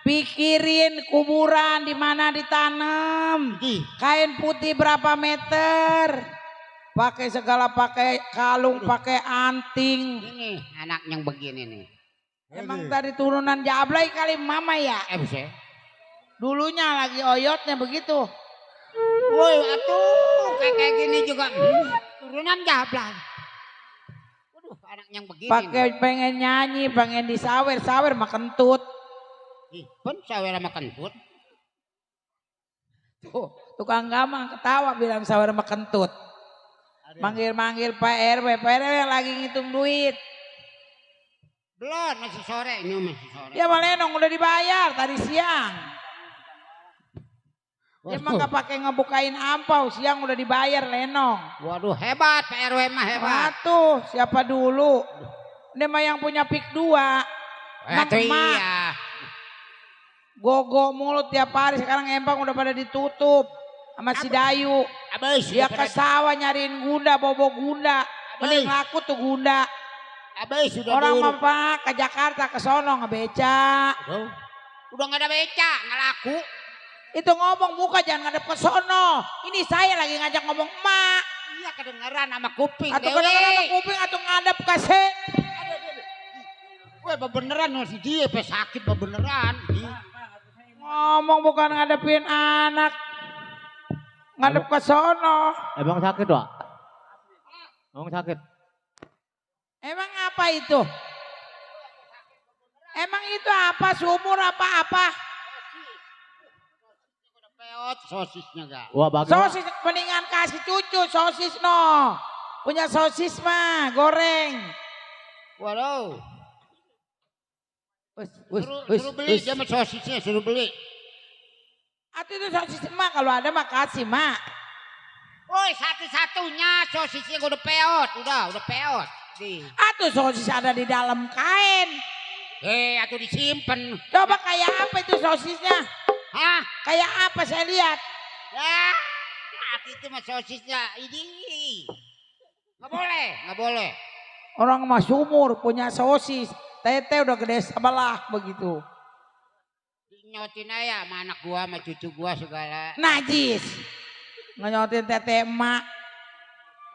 Pikirin kuburan di mana ditanam. Kain putih berapa meter? Pakai segala, pakai kalung, pakai anting. Ini anak yang begini nih. Emang tadi turunan Jablay kali mama ya? Bisa. Dulunya lagi oyotnya begitu. Woi, atuh kayak gini juga turunan Jablay. Waduh, anak yang begini. Pakai pengen nyanyi, pengen disawer mah kentut. Pun sawer sama kentut. Tuh, tukang gamang ketawa bilang sawer sama kentut. Manggil-manggil Pak RW yang lagi ngitung duit. Belum, masih sore ini masih sore. Ya Malenong udah dibayar tadi siang. Dia mah gak pakai ngebukain ampau, siang udah dibayar Lenong. Waduh, hebat Pak RW mah hebat. Tuh, siapa dulu? Dia mah yang punya pik 2. Itu iya. Gogo mulut tiap hari, sekarang empang udah pada ditutup sama si Dayu. Abis, Dia ke sawah nyariin gunda, bobo gunda. Mending laku tuh gunda. Abis sudah orang mah Pak ke Jakarta ke sono ngebeca. Udah gak ada beca, gak laku. Itu ngomong muka jangan ngadep ke sono. Ini saya lagi ngajak ngomong emak. Iya kedengeran sama kuping. Atau kedengeran sama kuping atau ngadep ke se. Weh beneran si dia sakit beneran. Ngomong bukan ngadepin anak. Ngadep ke sono. Emang sakit, Wak? Emang sakit? Emang apa itu? Emang itu apa? Sumur apa-apa? Peot sosisnya gak? Wah, bagus. Sosis mendingan kasih cucu sosis no. Punya sosis mah goreng. Waduh. Suruh beli dia mah sosisnya suruh beli. Atau itu sosis mah kalau ada mah kasih mak. Woi satu-satunya sosisnya udah peot, udah peot. Atau sosis ada di dalam kain. Atau disimpan. Coba kayak apa itu sosisnya? Hah? Kayak apa saya lihat? Ya, itu mah sosisnya ini. Nggak boleh. Orang mah sumur punya sosis. Tete udah gede sebelah begitu. Nyotin aja sama anak gua sama cucu gua segala. Najis. Nyotin tete emak.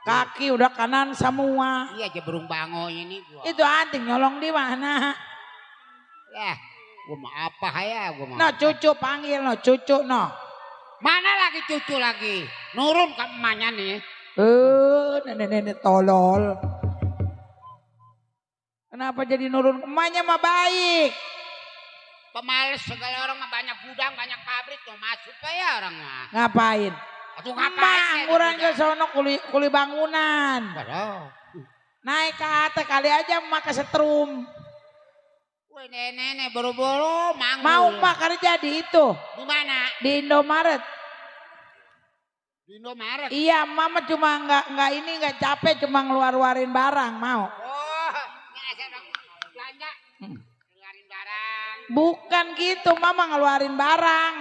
Kaki udah kanan semua. Iya aja burung bango ini gua. Itu anting nyolong di mana? Ya, gua mau apa ya gua mau. No cucu panggil no cucu no. Mana lagi cucu lagi? Nurun ke emaknya nih. Nenek tolol. Kenapa jadi nurun? Emaknya mah baik. Pemales segala orang mah banyak gudang, banyak pabrik tuh masuk ya orang mah. Ngapain? Atau ngapain? Angguran ke sono kuli bangunan. Waduh. Naik ke atas kali aja emak kesetrum. Woi nenek buru-buru manggul. Mau emak kerja di itu. Di mana? Di Indomaret. Di Indomaret. Iya, mama cuma nggak capek cuma ngeluarin barang mau. Oh, belanja. Ngeluarin barang. Bukan gitu, mama ngeluarin barang.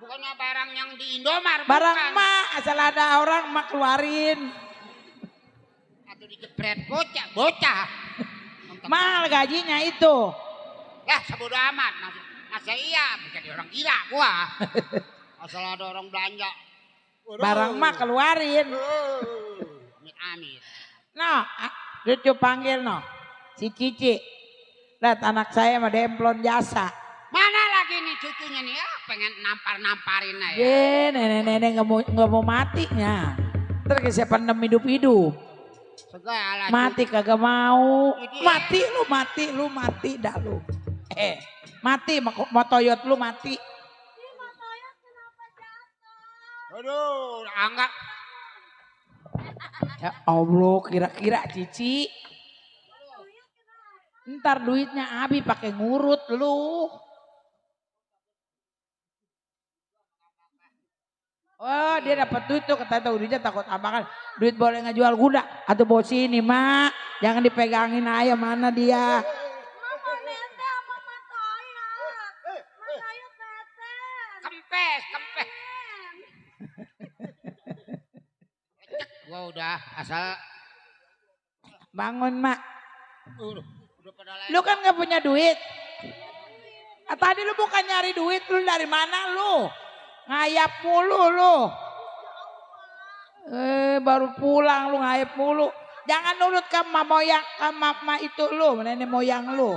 Bukannya barang yang di Indomaret. Barang bukan. emak asal ada orang emak keluarin. Atau dijepret bocah. Mahal gajinya itu. Ya sebodo amat. Masa iya jadi orang gila gua. Asal ada orang belanja. Barang emak keluarin. Amit-amit. No, cucu panggil no. Si Cici. Lihat anak saya mah demplon jasa. Mana lagi nih cucunya nih ya pengen namparin aja. Nenek nggak mau matinya. Ntar siapa hidup-hidup. Segala Mati kagak mau. Mati dah lu. Mati motoyot lu mati. Aduh, anggap. Ya Allah, kira-kira Cici. Ntar duitnya Abi pakai ngurut lu. Oh dia dapat duit tuh kata duitnya takut apa kan. Duit boleh ngejual kuda atau bawa sini mak. Jangan dipegangin aja mana dia. Kempes. Gua udah asal Bangun mak. udah pada Lu kan gak punya duit. Tadi lu bukan nyari duit, lu dari mana lu? Ngayap mulu lu. Baru pulang lu ngayap mulu. Jangan nurut ke moyang, ke mama itu lu, nenek moyang lu.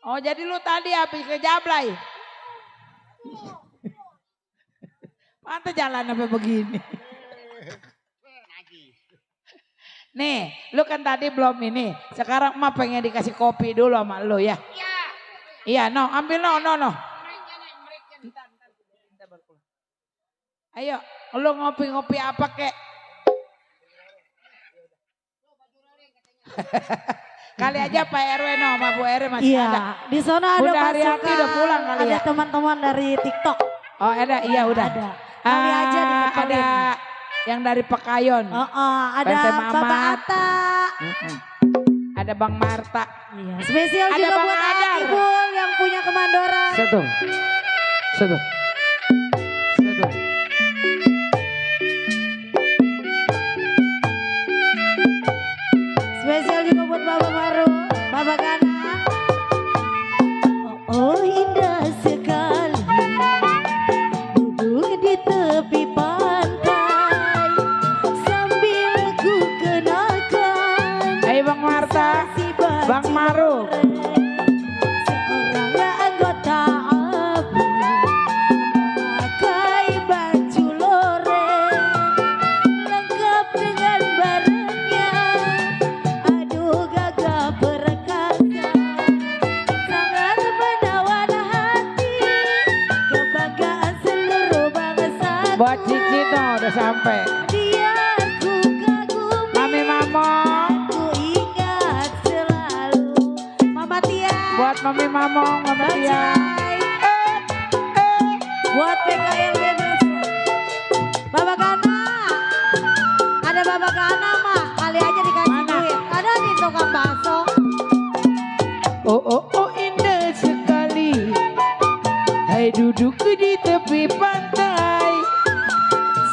Oh jadi lu tadi habis kejablay. Pantes jalan sampai begini. Nih, lu kan tadi belum ini. Sekarang emak pengen dikasih kopi dulu sama lu ya. Iya. Iya, no, ambil no. Ayo, lu ngopi-ngopi apa kek? Kali aja Pak RW sama Bu RW masih ada. Iya, di sana ada Bunda Haryati pasukan, udah pulang kali ada ya? teman-teman dari TikTok. Oh ada, iya udah. Ada. Kali aja dikepalin. Ada yang dari Pekayon. Ada PT Bapak Mamat. Atta. Ada Bang Marta. Iya, spesial Ada juga Bang buat Adar. Ibul yang punya kemandoran. Satu. Spesial juga buat Bapak Maru, Bapak Gana. Oh indah sekali duduk di tepi pantai sambil ku kenakan Ayo Bang Marta, si baju Bang Maru. seorang anggota ABRI memakai baju loreng lengkap dengan barangnya. Aduh gagah perkasa, sangat menawan hati, kebanggaan seluruh bangsa. Buat Cici tuh udah sampai. Dia ku kagumi, Mami Mamong. ku ingat selalu. Mama Tia, Buat Mami Mamong, Mama Tia. buat PKL Bebas. Bapak Gana, ada Bapak Gana mah, kali aja dikasih Mana? duit. Ada di tukang bakso. Oh indah sekali. Hai duduk di tepi pantai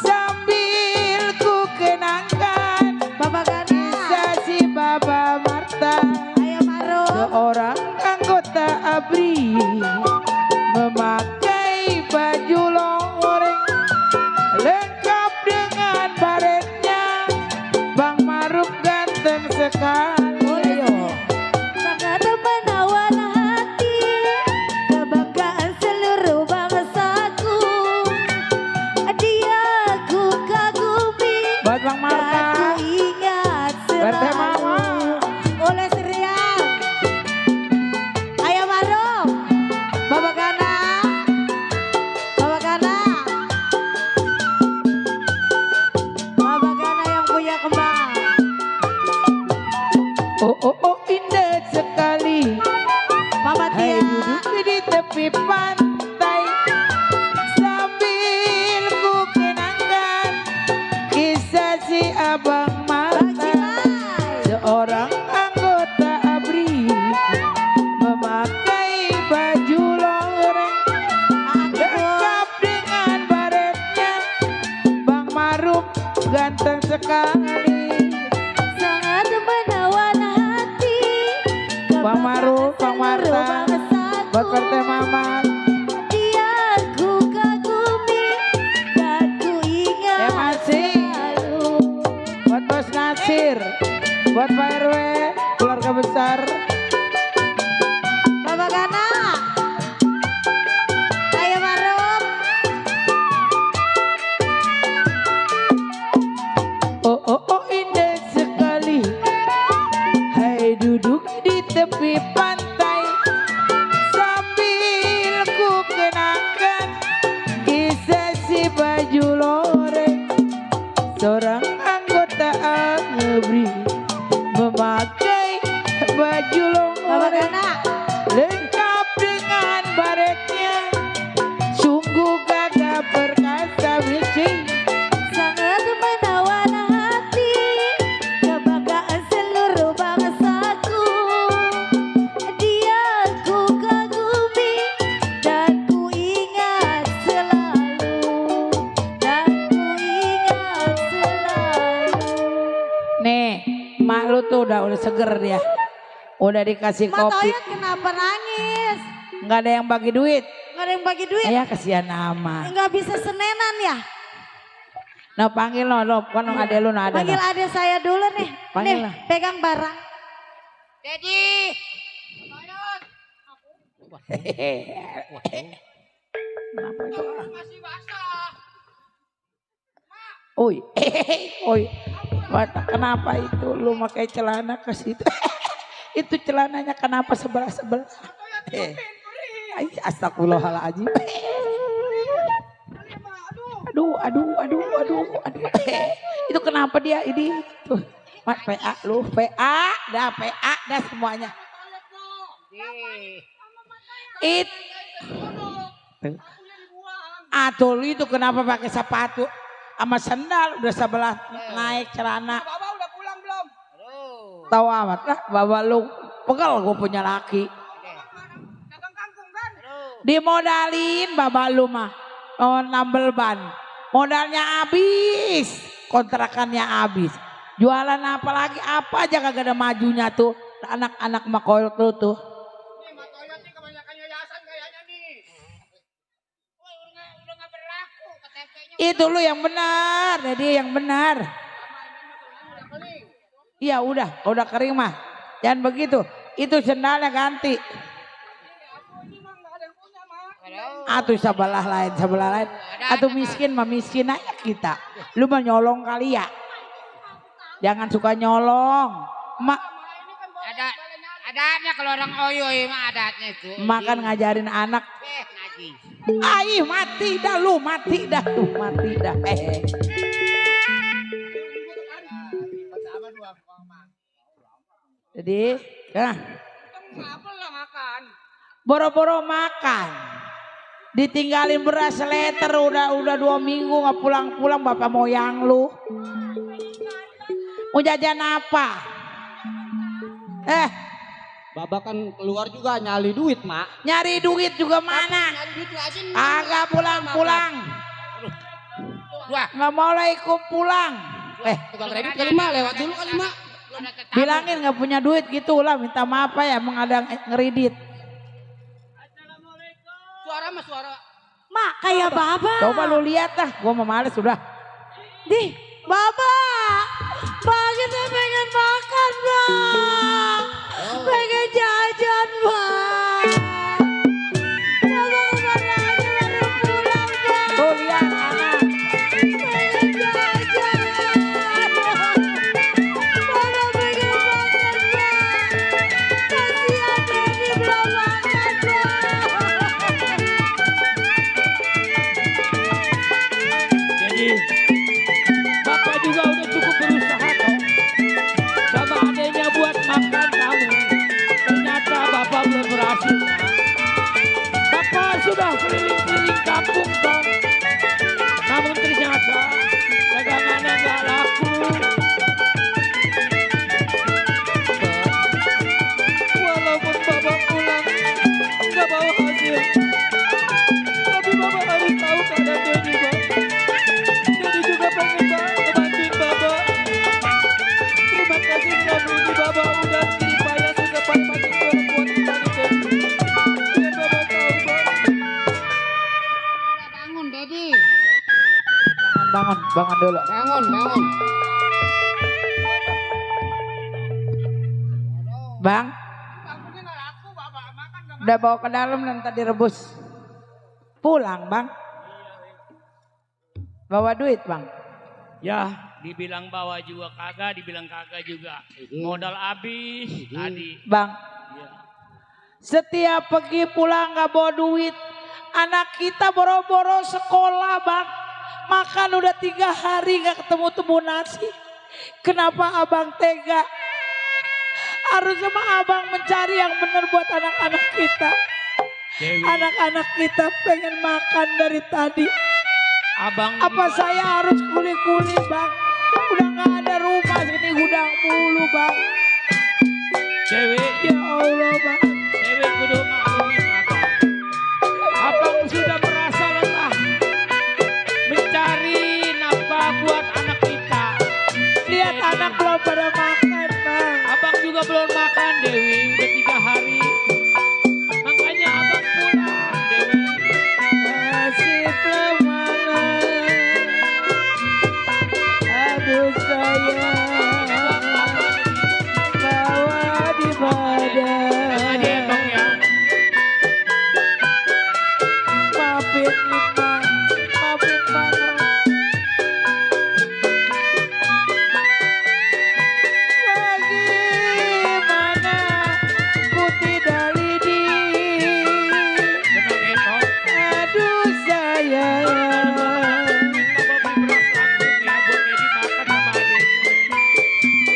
sambil ku kenangkan Bapak Gana, kisah si Baba Marta, ayo Maru. seorang anggota ABRI memakai baju loreng lengkap dengan baretnya. Bang Maruf ganteng sekali. Ayo. Sangat menawan hati, kebanggaan seluruh bangsaku. Dia ku kagumi, Buat Bang Marta. dan ku ingat RT Mama. selalu. Oleh Serian, ayo Maru, Bapak Gana, Bapak Gana, Bapak Gana yang punya kembang. Oh indah sekali. Mama Hai Tia, duduk di tepi pantai sambil ku kenangkan kisah si Abang Bang Marta, Cilai. seorang anggota ABRI memakai baju loreng lengkap dengan baretnya. Bang Maruf ganteng sekali. Sangat menawan hati, Bang Maruf, Bang Marta, buat PT Mamat. Dia ku kagumi dan ku ingat Ya, masih. selalu. Buat Bos Nasir, buat Pak RW, keluarga besar. Bapak Gana, ayo Marum. Oh tuh udah seger dia. Udah dikasih Mak kopi. Toyot kenapa nangis? Nggak ada yang bagi duit. Nggak ada yang bagi duit? Ya kasihan ama. Nggak bisa senenan ya? Nah panggil lo kan ada lu ada. Panggil adik saya dulu nih. Panggil Nih lah. pegang barang. Dedi. Kenapa itu? Masih basah. Oi, oi. Kenapa itu lu pakai celana ke situ? Itu celananya kenapa sebelah-sebelah? Astagfirullahaladzim. Aduh. Itu kenapa dia ini? Tuh, PA lu, PA dah semuanya. Tuh lu itu kenapa pakai sepatu sama sendal udah sebelah naik celana. Baba udah pulang belum? Tahu amat lah, bawa lu pegal gue punya laki. Dagang kangkung kan? Dimodalin bapak lu mah, nambel ban. Modalnya habis, kontrakannya habis. Jualan apa lagi, apa aja kagak ada majunya tuh. Anak-anak makoil tuh. Nih Mak Toyot nih kebanyakan yayasan kayaknya nih. Wah udah gak berlaku KTP-nya. Itu lu yang benar, jadi yang benar. Iya udah kering mah. Jangan begitu, itu sendalnya ganti. Atuh sebelah lain. Atuh miskin mah miskin aja kita. Lu mah nyolong kali ya. Jangan suka nyolong. Mak Adatnya kalau orang oyoy mah adatnya itu. makan ngajarin anak. Ngaji. Aih mati dah. Jadi, nah, boro-boro makan, ditinggalin beras leter udah 2 minggu nggak pulang bapak moyang lu. Mau jajan apa? Babak kan keluar juga nyali duit, Mak. Nyari duit juga mana? Agak pulang. Nggak mau lah ikut pulang. Tukang kredit kali, Mak, lewat dulu kali, Mak. Bilangin nggak punya duit gitu lah, minta maaf ya, emang ada ngeridit. Suara. Mak kayak Baba. Coba lu lihat dah, gua mau males sudah. Di Baba. Bang kita pengen makan bang. Pengen jajan bang. Baba kemana aja baru pulang bang. Tuh lihat anak. Pengen jajan. Baba pengen makan bang. Kasihan Dedi belum makan bang. Jadi Bapak juga udah cukup berusaha toh. Sama adanya buat makan kamu. Ternyata Bapak belum berhasil. Bapak sudah keliling-keliling kampung toh. Namun ternyata dagangannya nggak laku. Walaupun Bapak pulang nggak bawa hasil. Tapi Bapak harus tahu keadaan Dedi, Bang. Dedi juga pengen ngebantuin Bapak. Terima kasih selama ini Bapak udah kiri payah sudah pagi-pagi buat kita nih Dedi. Biar Bapak tahu Bang. Bangun Dedi. Bangun dulu. Bangun. Bang, Kangkungnya gak laku Bapak makan gak udah bawa ke dalam dan tadi rebus. Pulang bang. Bawa duit bang. Ya, dibilang bawa juga kagak, dibilang kagak juga. Modal habis tadi. Bang, setiap pergi pulang gak bawa duit. Anak kita boro-boro sekolah bang. Makan udah 3 hari gak ketemu nasi. Kenapa abang tega? Harusnya mah abang mencari yang benar buat anak-anak kita. Dewi, Anak-anak kita pengen makan dari tadi. abang Apa saya harus kuli-kuli bang? Udah gak ada rumah sini gudang mulu bang. Dewi, Ya Allah bang. Dewi kudu maklumin abang. Abang sudah merasa lelah mencari nafkah buat anak kita. Lihat anak belum pada makan bang. juga belum makan Dewi, udah 3 hari. Makanya abang pulang Dewi. Nasib lemana, aduh sayang, bawa di badan. Maafin Bang, maafin Bang. Bagaimana ku tidak lidi, aduh sayang,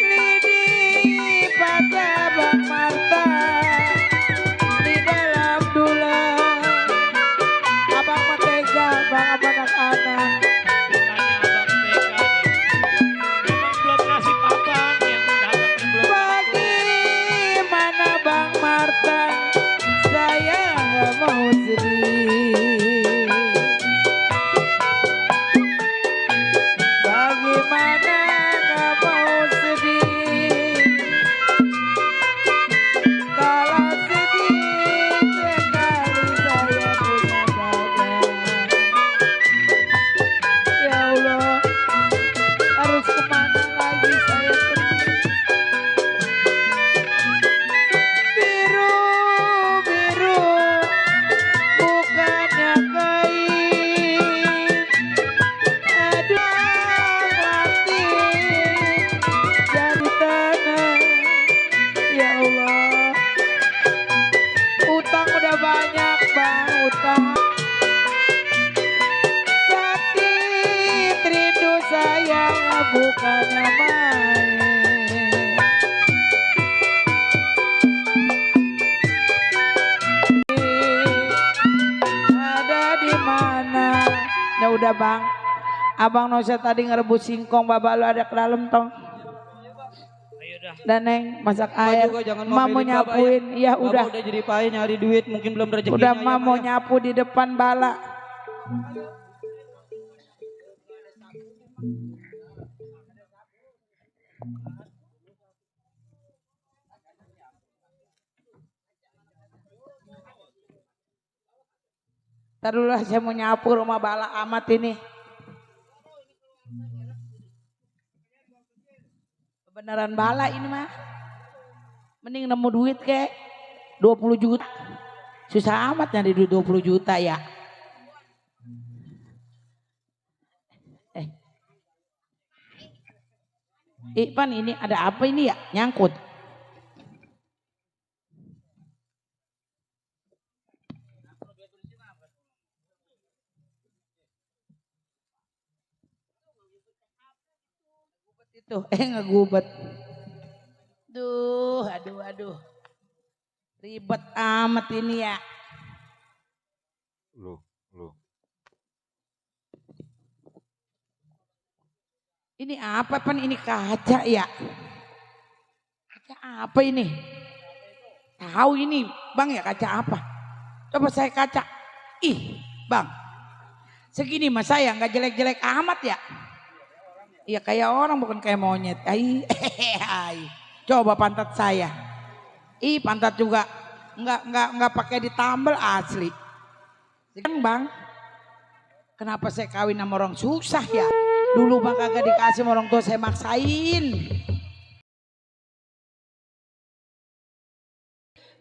lidi pada Bang Marta di dalam dulang. Abang mah tega, Bang, apa anak-anak. Bagaimana Bang Marta, saya nggak mau sedih. Bagaimana nggak mau sedih, kalau sedih sekali saya punya dada. Ya Allah, harus kemana lagi saya pergi? Biru, biru, bukannya kain. Aduh, hati jadi tanah. Ya Allah, utang udah banyak Bang, utang. Sakit rindu sayang bukannya main. Ada di mana? Ya udah Bang, abang Nosa tadi ngerebus singkong, babak lu ada ke dalam tong. Dan Neng masak air, Mak mau nyapuin, ya udah. Udah jadi payah nyari duit, mungkin belum rezekinya. Udah Mak mau nyapu di depan bala. Ntar dulu lah, saya mau nyapu rumah bala amat ini. Beneran bala ini mah. Mending nemu duit kek 20 juta. Susah amat nyari duit 20 juta ya. Pan ini ada apa ini ya? Nyangkut. Itu ngegubet. Aduh. Ribet amat ini ya. Loh. Ini apa Pan? Ini kaca ya? Kaca apa ini? Tahu ini Bang ya kaca apa? Coba saya kaca. Ih Bang, segini mas saya nggak jelek-jelek amat ya? Iya kayak orang bukan kayak monyet. Coba pantat saya. Ih pantat juga nggak pakai ditambal asli. Bang, kenapa saya kawin sama orang susah ya? Dulu Bang kagak dikasih sama orang tua, saya maksain.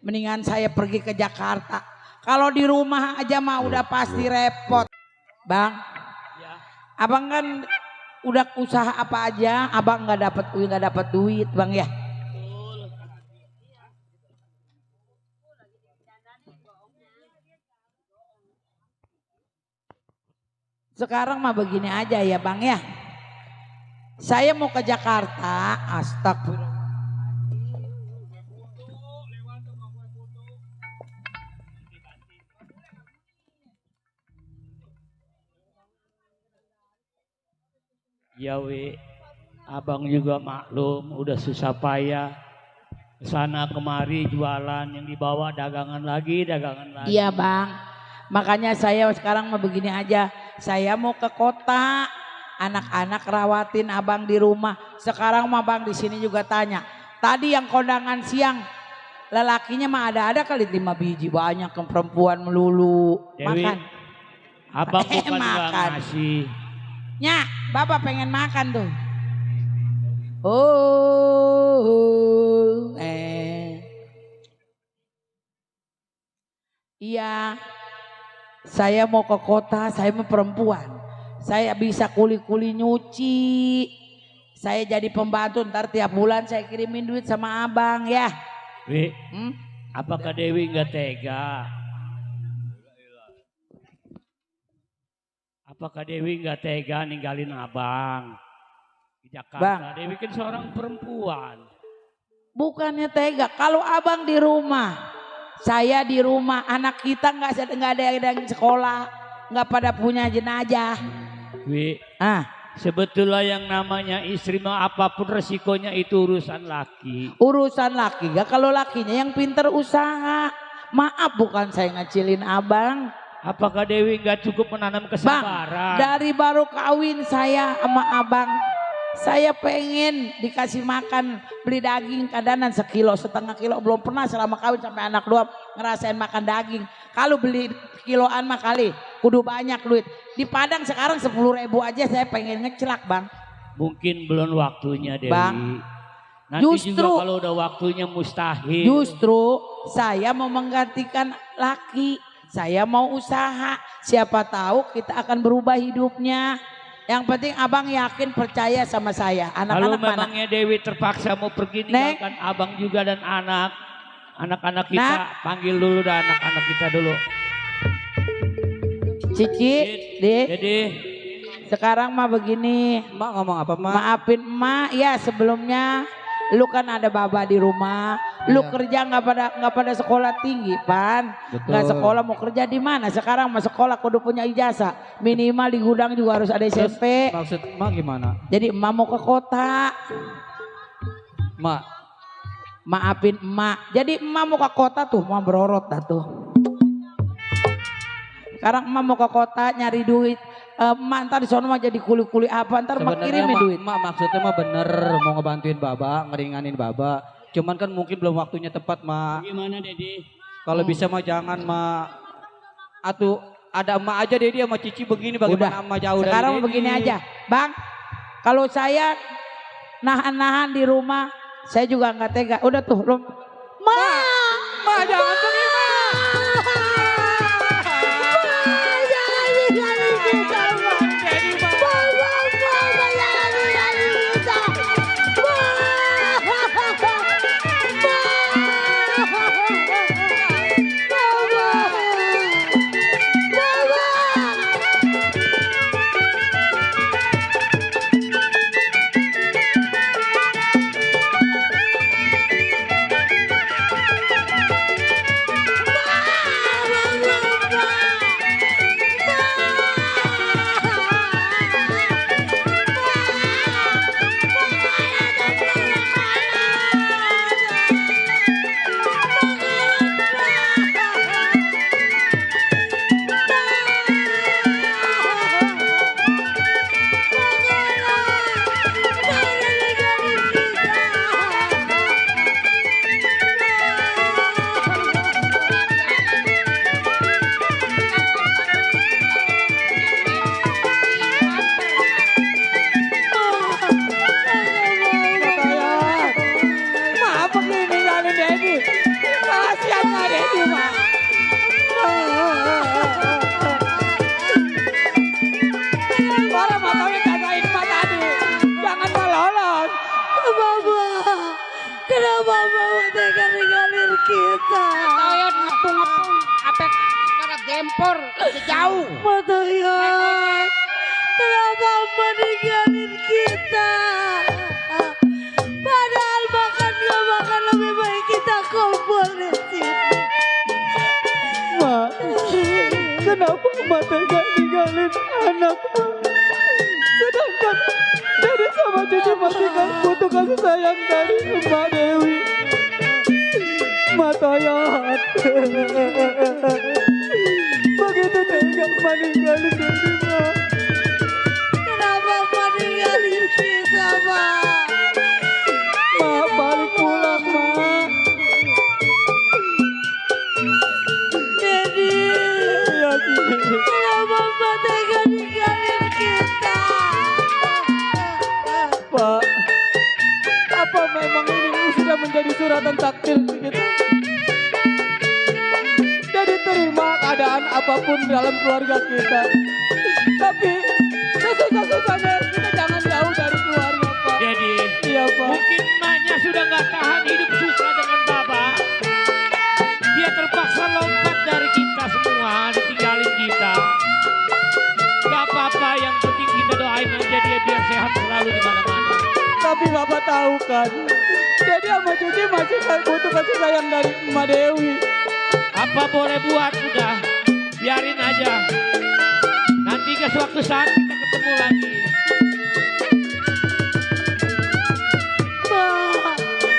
Mendingan saya pergi ke Jakarta. Kalau di rumah aja mah udah pasti repot. Bang, abang kan udah usaha apa aja, abang nggak dapat duit Bang ya. Sekarang mah begini aja ya Bang ya. Saya mau ke Jakarta, astagfirullah. Ya abang juga maklum udah susah payah. Kesana kemari jualan, yang dibawa dagangan lagi. Iya Bang, makanya saya sekarang mah begini aja. Saya mau ke kota, anak-anak rawatin abang di rumah. Sekarang mah Bang di sini juga tanya, Tadi yang kondangan siang, lelakinya mah ada kali 5 biji, banyak ke perempuan melulu. Dewi, Makan. abang bukan nggak Makan. ngasih. Nya, bapak pengen makan tuh. Oh, iya, saya mau ke kota, saya mau perempuan. Saya bisa kuli-kuli nyuci. Saya jadi pembantu, ntar tiap bulan saya kirimin duit sama abang ya. Wi, apakah Dewi nggak tega? Apakah Dewi nggak tega ninggalin abang di Jakarta? Bang. Dewi kan seorang perempuan. Bukannya tega, kalau abang di rumah, saya di rumah, anak kita nggak ada yang sekolah, nggak pada punya jenazah. Wi, sebetulnya yang namanya istri mah apapun resikonya itu urusan laki. Urusan laki, ya kalau lakinya yang pinter usaha. Maaf bukan saya ngecilin abang. Apakah Dewi nggak cukup menanam kesabaran? Bang, dari baru kawin saya sama abang, saya pengen dikasih makan, beli daging kadanan 1,5 kilo. Belum pernah selama kawin sampai anak 2 ngerasain makan daging. Kalau beli kiloan mah kali, kudu banyak duit. Di Padang sekarang 10.000 aja saya pengen ngecelak bang. Mungkin belum waktunya Dewi. Bang, nanti justru, juga kalau udah waktunya mustahil. Justru saya mau menggantikan laki. Saya mau usaha, siapa tahu kita akan berubah hidupnya. Yang penting abang yakin percaya sama saya. Anak-anak kalau memangnya Dewi terpaksa mau pergi ninggalkan abang juga dan anak-anak kita, panggil dulu dah anak-anak kita dulu. Cici, Dik. Jadi sekarang mah begini. Mak ngomong apa mak? Maafin emak ya sebelumnya. Lu kan ada baba di rumah, lu kerja nggak pada sekolah tinggi, Pan. Nggak sekolah mau kerja di mana? Sekarang mau sekolah kudu punya ijazah, minimal di gudang juga harus ada SMP. Maksud mak gimana? Jadi emak mau ke kota. Mak, maafin emak. Jadi emak mau ke kota tuh, mau berorot dah tuh. Sekarang emak mau ke kota nyari duit. Emak ntar di sono mah jadi kuli-kuli apa, ntar emak kirimin duit. Mak maksudnya mah bener mau ngebantuin baba, ngeringanin baba. Cuman kan mungkin belum waktunya tepat mak. Gimana Dedi? Kalau bisa mah jangan mak. Atuh ada emak aja Dedi sama Cici begini, bagaimana emak jauh dari sekarang Dedi? begini aja. Bang, kalau saya nahan-nahan di rumah, saya juga nggak tega. Udah tuh, Ma jangan pergi ma. Kenapa mau tega ninggalin kita? Matoyo ngepung-ngepung, apet karena gempor jauh. Matoyo, kenapa meninggalin kita? Padahal makan gak makan lebih baik kita kumpul di sini. Ma, kenapa emak tega ninggalin anak? Sedangkan Dede sama Cici masih kan butuh kasih sayang dari Mbak Dewi. Matoyot, begitu tega meninggalin Dede ma. Kenapa meninggalin kita, Ma? Ma balik pulang. suratan takdir begitu. Jadi terima keadaan apapun dalam keluarga kita. Tapi sesusah-susahnya kita jangan jauh dari keluarga, Pak. Jadi, Iya, Pak. mungkin emaknya sudah nggak tahan hidup susah dengan Bapak. Dia terpaksa lompat dari kita semua, ditinggalin kita. Gak apa-apa, yang penting kita doain aja dia biar sehat selalu di mana-mana. Tapi Bapak tahu kan, jadi sama Cuci masih butuh kasih sayang dari Emak Dewi. Apa boleh buat, udah biarin aja. Nanti ke suatu saat kita ketemu lagi.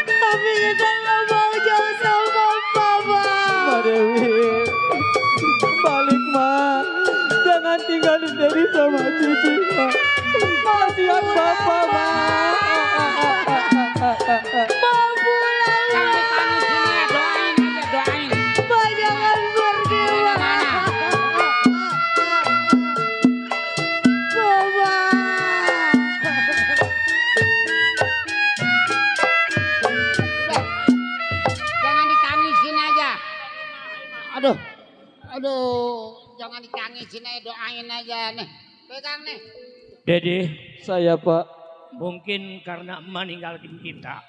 Tapi kita nggak mau jauh sama Papa. Emak Dewi, balik Ma. Jangan tinggalin Dedi sama Cici, Ma. Kasihan Bapak, Ma. Mau pulang. Ma jangan pergi. Papa. Jangan ditangisin aja. Aduh, jangan ditangisin aja, doain aja nih. Pegang nih. Dede, Saya, Pak. mungkin karena emak ninggalin kita.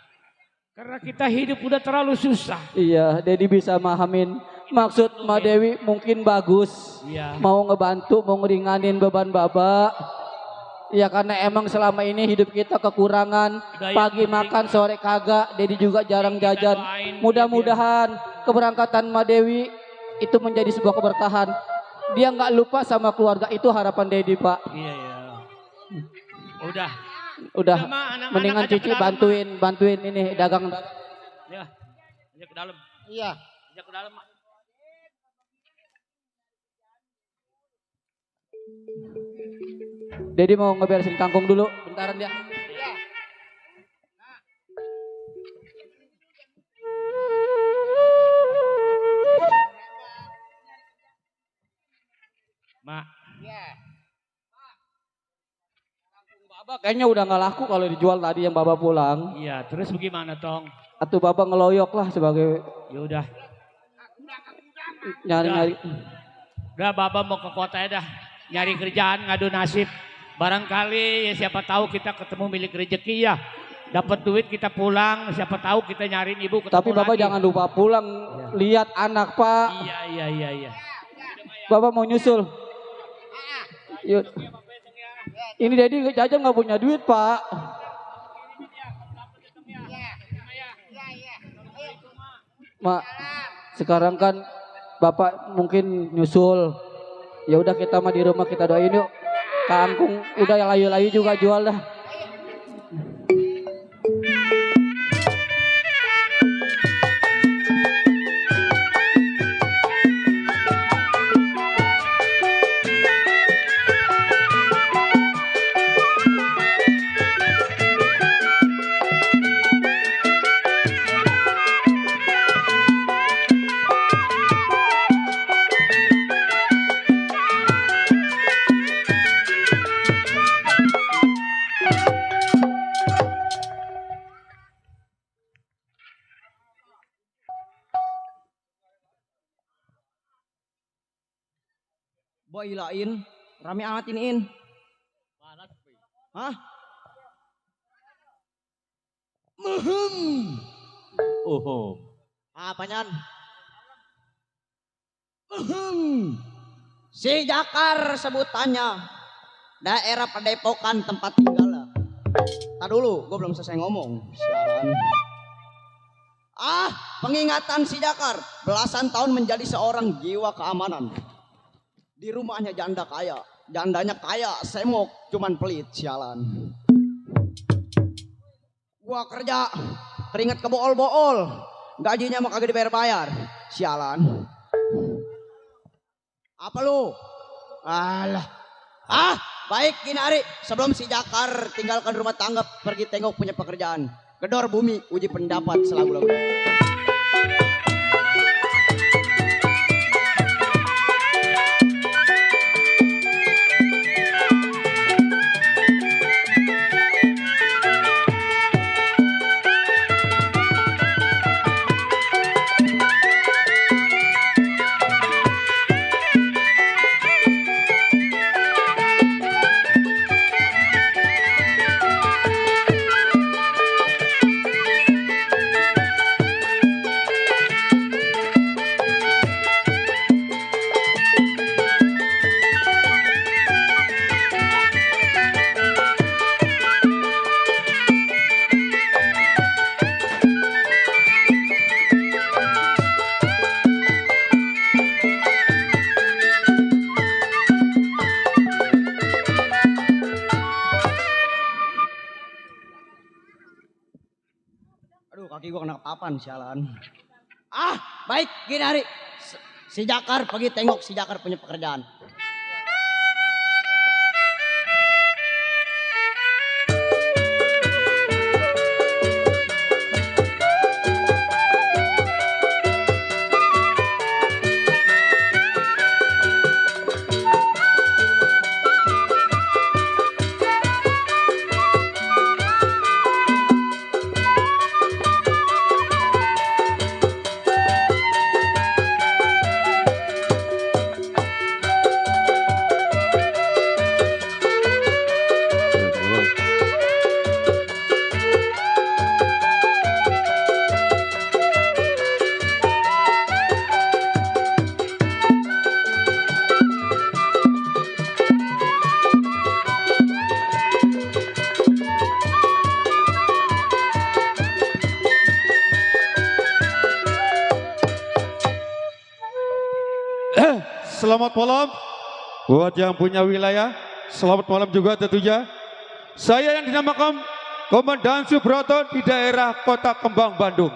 Karena kita hidup udah terlalu susah. Iya, Dedi bisa mahamin maksud Emak Dewi mungkin bagus. Iya. Mau ngebantu, mau ngeringanin beban Bapak. Ya karena emang selama ini hidup kita kekurangan. Udah, yang Pagi penting- makan, sore kagak. Dedi juga jarang Kita jajan. doain Mudah-mudahan keberangkatan Emak Dewi itu menjadi sebuah keberkahan. Dia nggak lupa sama keluarga, itu harapan Dedi, Pak. Iya, iya. Udah. Udah, Ma, anak-anak mendingan ajak Cici ke dalam, Ma. bantuin ini dagang. Ya, ajak ke dalam. Iya. Ajak ke dalam, Mak. Dedi mau ngeberesin kangkung dulu, bentaran dia. Mak, Bapak kayaknya udah nggak laku kalau dijual tadi yang Bapak pulang. iya, terus bagaimana, Tong? Atau Bapak ngeloyok lah sebagai Ya udah. nyari-nyari. Udah Bapak mau ke kota ya dah. Nyari kerjaan, ngadu nasib. Barangkali ya siapa tahu kita ketemu milik rezeki ya. Dapat duit kita pulang, siapa tahu kita nyariin ibu ketemu Tapi Bapak lagi. jangan lupa pulang lihat anak, Pak. Iya. Bapak mau nyusul. Yuk. Ini Dedi jajan nggak punya duit, Pak. Mak, sekarang kan Bapak mungkin nyusul. Ya udah kita mah di rumah kita doain yuk. Kangkung udah layu-layu juga jual dah. Boy lain, rame amat iniin. Hah? Apaan? Si Jakar sebutannya. Daerah Padepokan tempat tinggal. Tar dulu, gue belum selesai ngomong. Sialan. Pengingatan si Jakar. Belasan tahun menjadi seorang jiwa keamanan. Di rumahnya janda kaya. Jandanya kaya, semok, cuman pelit, sialan. Gua kerja, keringet kebool-bool. Gajinya mah kagak dibayar-bayar, sialan. Apa lu? Alah. Baik gini Ari, sebelum si Jakar tinggalkan rumah tangga pergi tengok punya pekerjaan. Gedor bumi, uji pendapat selagu-lagu. Kaki gua kena papan sialan. Ah, baik gini hari. Si Jakar pergi tengok si Jakar punya pekerjaan. Selamat malam buat yang punya wilayah. Selamat malam juga tentunya. Saya yang dinamakan Komandan Subroto di daerah Kota Kembang, Bandung.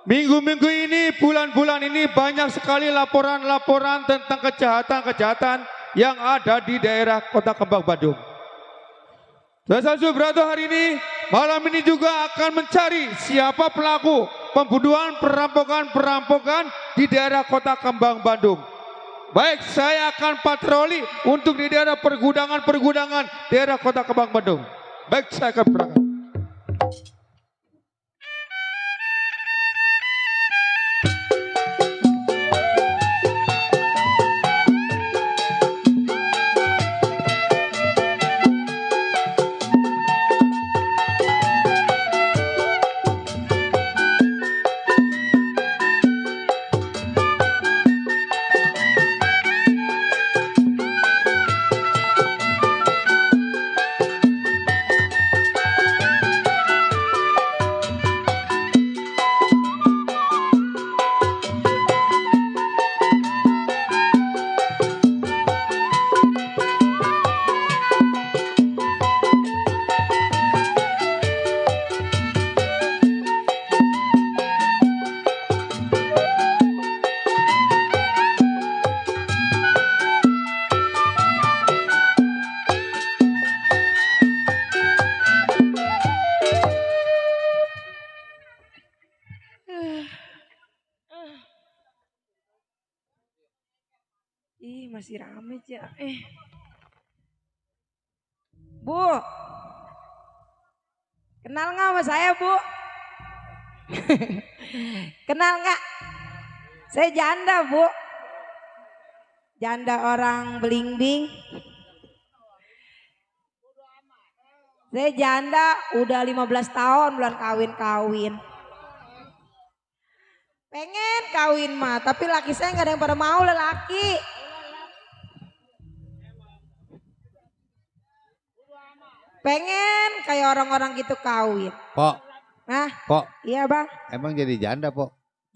Minggu-minggu ini, bulan-bulan ini banyak sekali laporan-laporan tentang kejahatan-kejahatan yang ada di daerah Kota Kembang, Bandung. Desa Subroto hari ini, malam ini juga akan mencari siapa pelaku pembunuhan, perampokan di daerah Kota Kembang, Bandung. Baik, saya akan patroli untuk di daerah pergudangan daerah Kota Kembang, Bandung. Baik, saya akan berangkat. Ih, masih rame ya. Bu, kenal nggak sama saya, Bu? Kenal nggak? Saya janda, Bu. Janda orang Belimbing. Saya janda udah 15 tahun belum kawin-kawin. Pengen kawin mah, tapi laki saya nggak ada yang pada mau lelaki. Pengen kayak orang-orang gitu kawin. Pok. Nah, Pok. Iya bang. Emang jadi janda, Pok?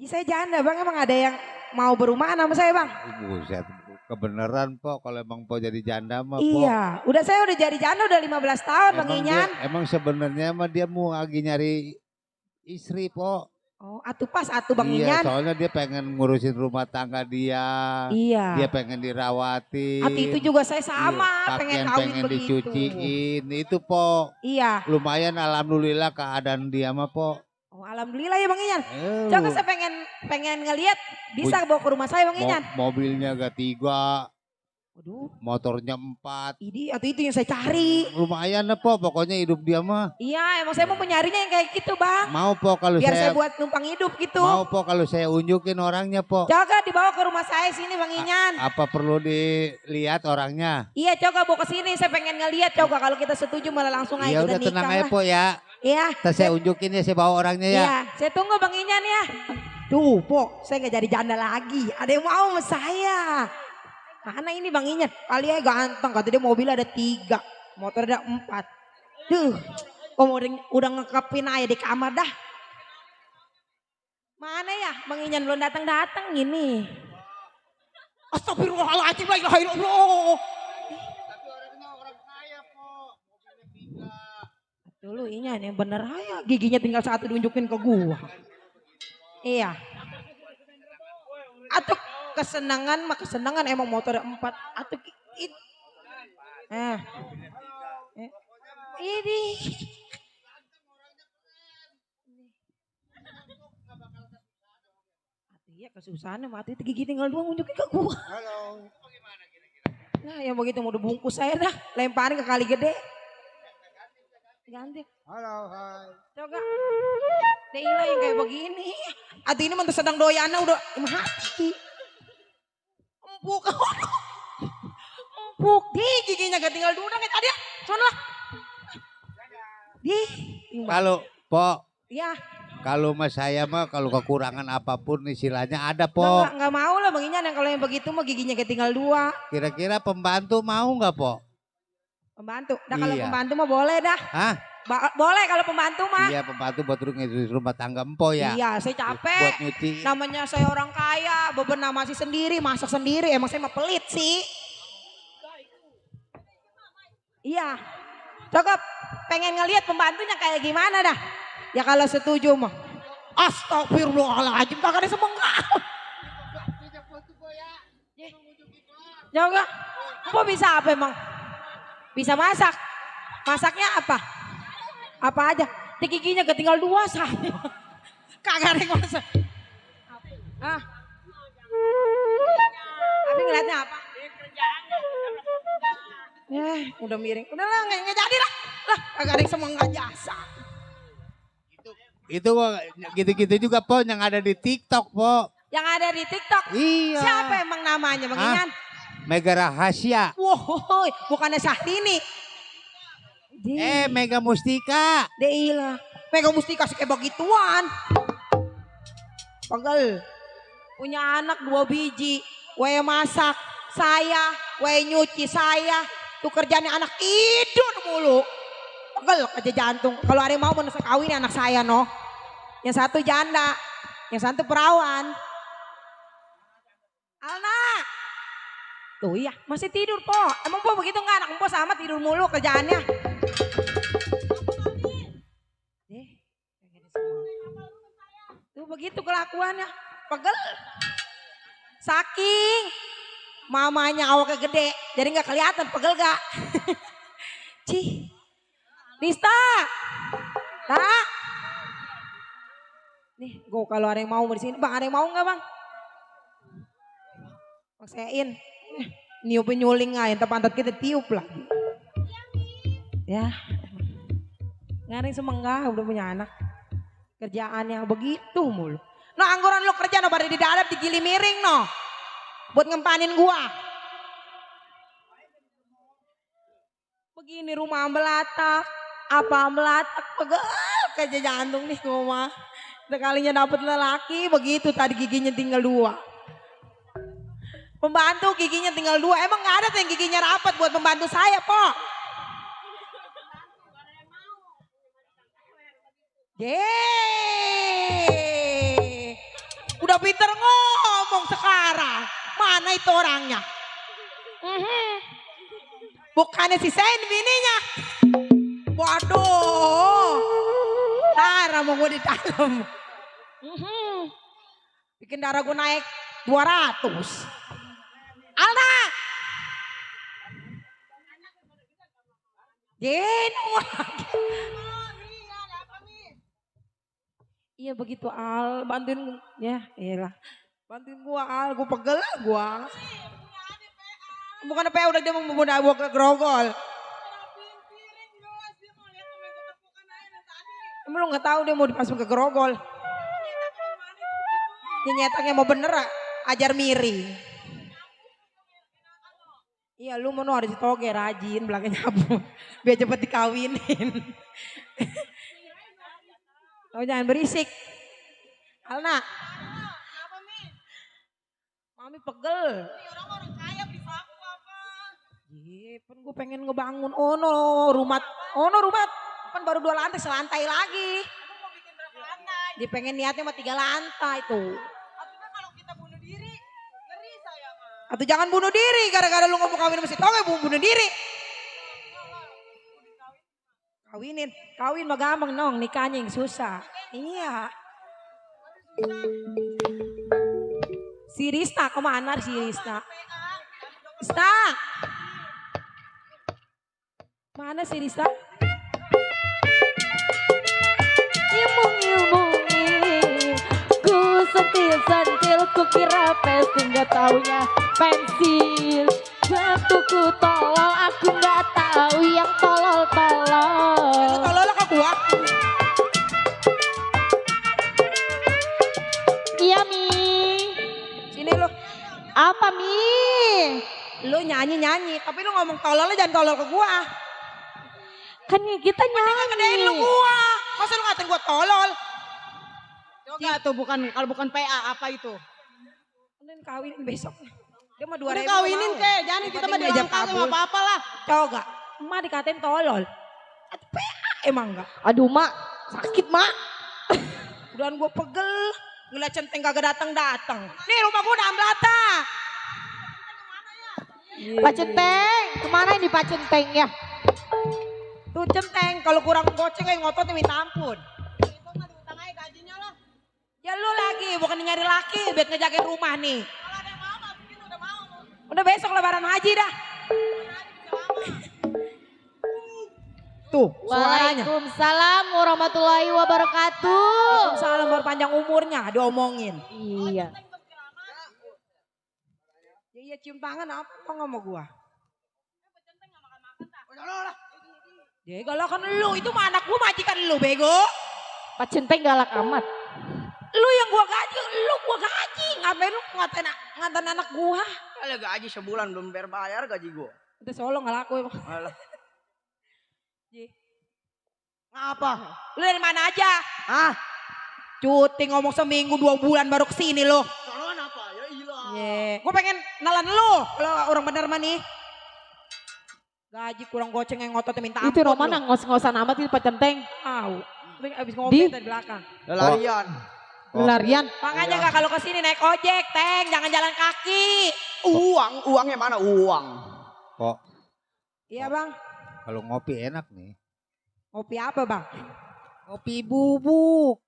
Saya janda bang, emang ada yang mau berumah sama saya bang? Buset, kebeneran Pok kalau emang Pok jadi janda mah Pok. Iya, saya udah jadi janda udah 15 tahun bang Inyan. Emang sebenarnya mah dia mau lagi nyari istri Pok. Oh, atuh pas atuh bang Iya, Inyan. soalnya dia pengen ngurusin rumah tangga dia. Iya. Dia pengen dirawatin. Itu juga saya sama, Iya, pengen pakaian kawin pengen begitu. dicuciin. Itu Pok. Iya. Lumayan alhamdulillah keadaan dia mah Pok. Oh, alhamdulillah ya bang Inyan. Coba saya pengen ngeliat, bisa bawa ke rumah saya bang Inyan. Mobilnya gak 3. Waduh. Motornya 4. Ini atau itu yang saya cari. Lumayan lah Pok, pokoknya hidup dia mah. Iya, emang saya mau menyarinya yang kayak gitu bang. Mau Pok kalau biar saya buat numpang hidup gitu. Mau Pok kalau saya unjukin orangnya Pok. Coba dibawa ke rumah saya sini bang Inyan. Apa perlu dilihat orangnya? Iya, coba bawa ke sini, saya pengen ngeliat. Coba kalau kita setuju malah langsung aja Ya kita udah nikah tenang aja lah. Pok ya. Iya. Ntar saya unjukin ya, saya bawa orangnya ya. Iya, saya tunggu bang Inyan ya. Tuh Pok, saya gak jadi janda lagi. Ada yang mau sama saya. Mana ini bang Inyan? Kali aja ganteng, kata dia mobil ada 3, motor ada 4. Duh, kok udah ngekepin aja di kamar dah. Mana ya bang Inyan belum datang-datang ini. Astagfirullahaladzim, la ilaha illallah. Dulu inya yang bener aja, giginya tinggal satu diunjukin ke gua. Iya. Atau kesenangan mah kesenangan emang motor 4 atau ini. Iya kesusahan mati itu gigi tinggal 2 unjukin ke gua. Halo. Nah yang begitu mau dibungkus saya dah, lemparin ke kali gede. Ganti. Halo, hai. Coba. Deila yang kayak begini. Ati ini mantu sedang doyana udah mati. Empuk. Empuk. Di giginya gak tinggal 2 kayak tadi ya. Sono lah. Di. Kalau, Po. Iya. Kalau mas saya mah kalau kekurangan apapun istilahnya ada, Po. Enggak mau lah Bang Inyan yang kalau yang begitu mah giginya gak tinggal 2. Kira-kira pembantu mau nggak, Po? Pembantu. Dah kalau Iya. pembantu mah boleh dah. Hah? Boleh kalau pembantu mah. Iya, pembantu buat rumah tangga empo ya. Iya, saya capek. Buat nyuci. Namanya saya orang kaya, bebenah masih sendiri, masak sendiri. Emang saya mah pelit sih. Iya. Cokap, pengen ngelihat pembantunya kayak gimana dah. Ya kalau setuju mah. Astagfirullahaladzim, kagak ada semenggak. Jauh Kok bisa apa emang? Bisa masak. Masaknya apa? Apa aja? Giginya ketinggal 2 saya. Kagak ada yang masak. Ah. Tapi ngeliatnya apa? Udah miring. Udah lah, nggak jadi lah. Lah, kagak ada yang semangat jasa. Itu gitu-gitu juga, Po, yang ada di TikTok, Po. Yang ada di TikTok? Iya. Siapa emang namanya, Bang Inyan? Mega Rahasia. Wow, bukannya Syahrini. Mega Mustika. Deila. Mega Mustika sih kayak begituan. Pegel. Punya anak 2 biji. Wae masak. Saya. Wae nyuci saya. Tuh kerjanya anak tidur mulu. Pegel aja jantung. Kalau ada yang mau menusuk kawin anak saya no. Yang satu janda. Yang satu perawan. Alna. Tuh iya masih tidur Po. Emang Po begitu nggak anak Po sama tidur mulu kerjaannya. Tuh begitu kelakuannya. Pegel. Saking mamanya awalnya gede. Jadi nggak kelihatan pegel gak. Cih. Nista. Tak. Nih gue kalau ada yang mau di sini. Bang ada yang mau nggak Bang? Paksain. Niupin nyuling aja. Pantat kita tiup lagi. Ya. Nggak ada yang semenggah udah punya anak. Kerjaannya begitu mulu. No angguran lo kerja no pada di dalam digili miring no. Buat ngempanin gua. Begini rumah melatak. Apa melatak pegel kerja jantung nih gua mah. Sekalinya dapet lelaki begitu tadi giginya tinggal 2. Pembantu giginya tinggal 2. Emang gak ada yang giginya rapat buat pembantu saya Po. Yeay. Udah pinter ngomong sekarang. Mana itu orangnya? Bukannya si Sen bininya. Waduh. Darah mau gue di dalam. Bikin darah gue naik 200. Alda. Iya begitu Al, bantuin ya, iyalah. Bantuin gua Al, gua pegel gua. Bukan PA udah dia mau bawa ke Grogol. Emang lu gak tahu dia mau dipasung ke Grogol. Dia nyetaknya mau bener ajar miring. Iya lu mau ada si toge rajin belakang nyabu. Biar cepet dikawinin. Oh jangan berisik. Alna. Mami pegel. Orang kaya beli sapu apa? Iya, pen gue pengen ngebangun rumah. Rumah. Kan baru 2 lantai, selantai lagi. Mau bikin berapa lantai? Dia pengen niatnya mah 3 lantai tuh. Artinya kalau kita bunuh diri, ngeri saya mah. Atau jangan bunuh diri gara-gara lu ngomong kawin sama si Toge bunuh diri. Kawin mah gampang nong, nikahnya yang susah. Iya. Si Rista kemana si Rista? Rista. Mana si Rista? Ilmu-ilmu ku sentil-sentil ku kira pesting gak taunya pensil. Waktu ku tolol aku gak tahu yang tolol-tolol. Tolol ke gua. Iya Mi. Sini lu. Apa Mi? Lu nyanyi-nyanyi, tapi lu ngomong tololnya jangan tolol ke gua. Kan kita nyanyi. Gedein lu gua. Masa lu ngatain gua tolol? Yoga tuh kalau bukan PA apa itu? Mending kawinin besok. Dia mah 2.000. Udah kawinin ke, jangan kita mah diajak kabul. Apa-apa lah. Coba, emak dikatain tolol. Atau PA emang enggak? Aduh mak, sakit mak. Udahan gua pegel. Ngeliat centeng kagak datang-datang. Nih rumah gua udah amblata. Pak Centeng, kemana ini Pak Centeng ya? Tuh centeng, kalau kurang goceng kayak ngototnya minta ampun. Ya lu lagi, bukan nyari laki, biar ngejagain rumah nih. Kalau ada yang mau, bikin udah mau. Udah besok lebaran haji dah. Tuh, suaranya. Waalaikumsalam warahmatullahi wabarakatuh. Waalaikumsalam berpanjang umurnya, diomongin. Iya. Ya cium tangan apa nggak mau gua? Ya galak kan lu, itu mah anak gua majikan lu bego. Pak Centeng galak amat. Lu yang gua gaji, lu gua gaji. Ngapain lu ngatain anak gua? Kalau gaji sebulan belum bayar gaji gua. Udah solo nggak laku emang. Alah. Ngapa? Lu dari mana aja? Hah? Cuti ngomong seminggu 2 bulan baru kesini lo. Soalnya apa? Ya ilah. Gue pengen nalan lu kalau orang bener mah nih. Gaji kurang goceng yang ngototnya minta ampun. Itu Roman yang ngos-ngosan amat itu Pak Centeng. Tahu. Abis ngopi dari belakang. Larian. Larian. Makanya gak kalau kesini naik ojek, Teng. Jangan jalan kaki. Uangnya mana uang? Kok Iya bang. kalau ngopi enak nih. Ngopi apa bang? Ngopi bubuk.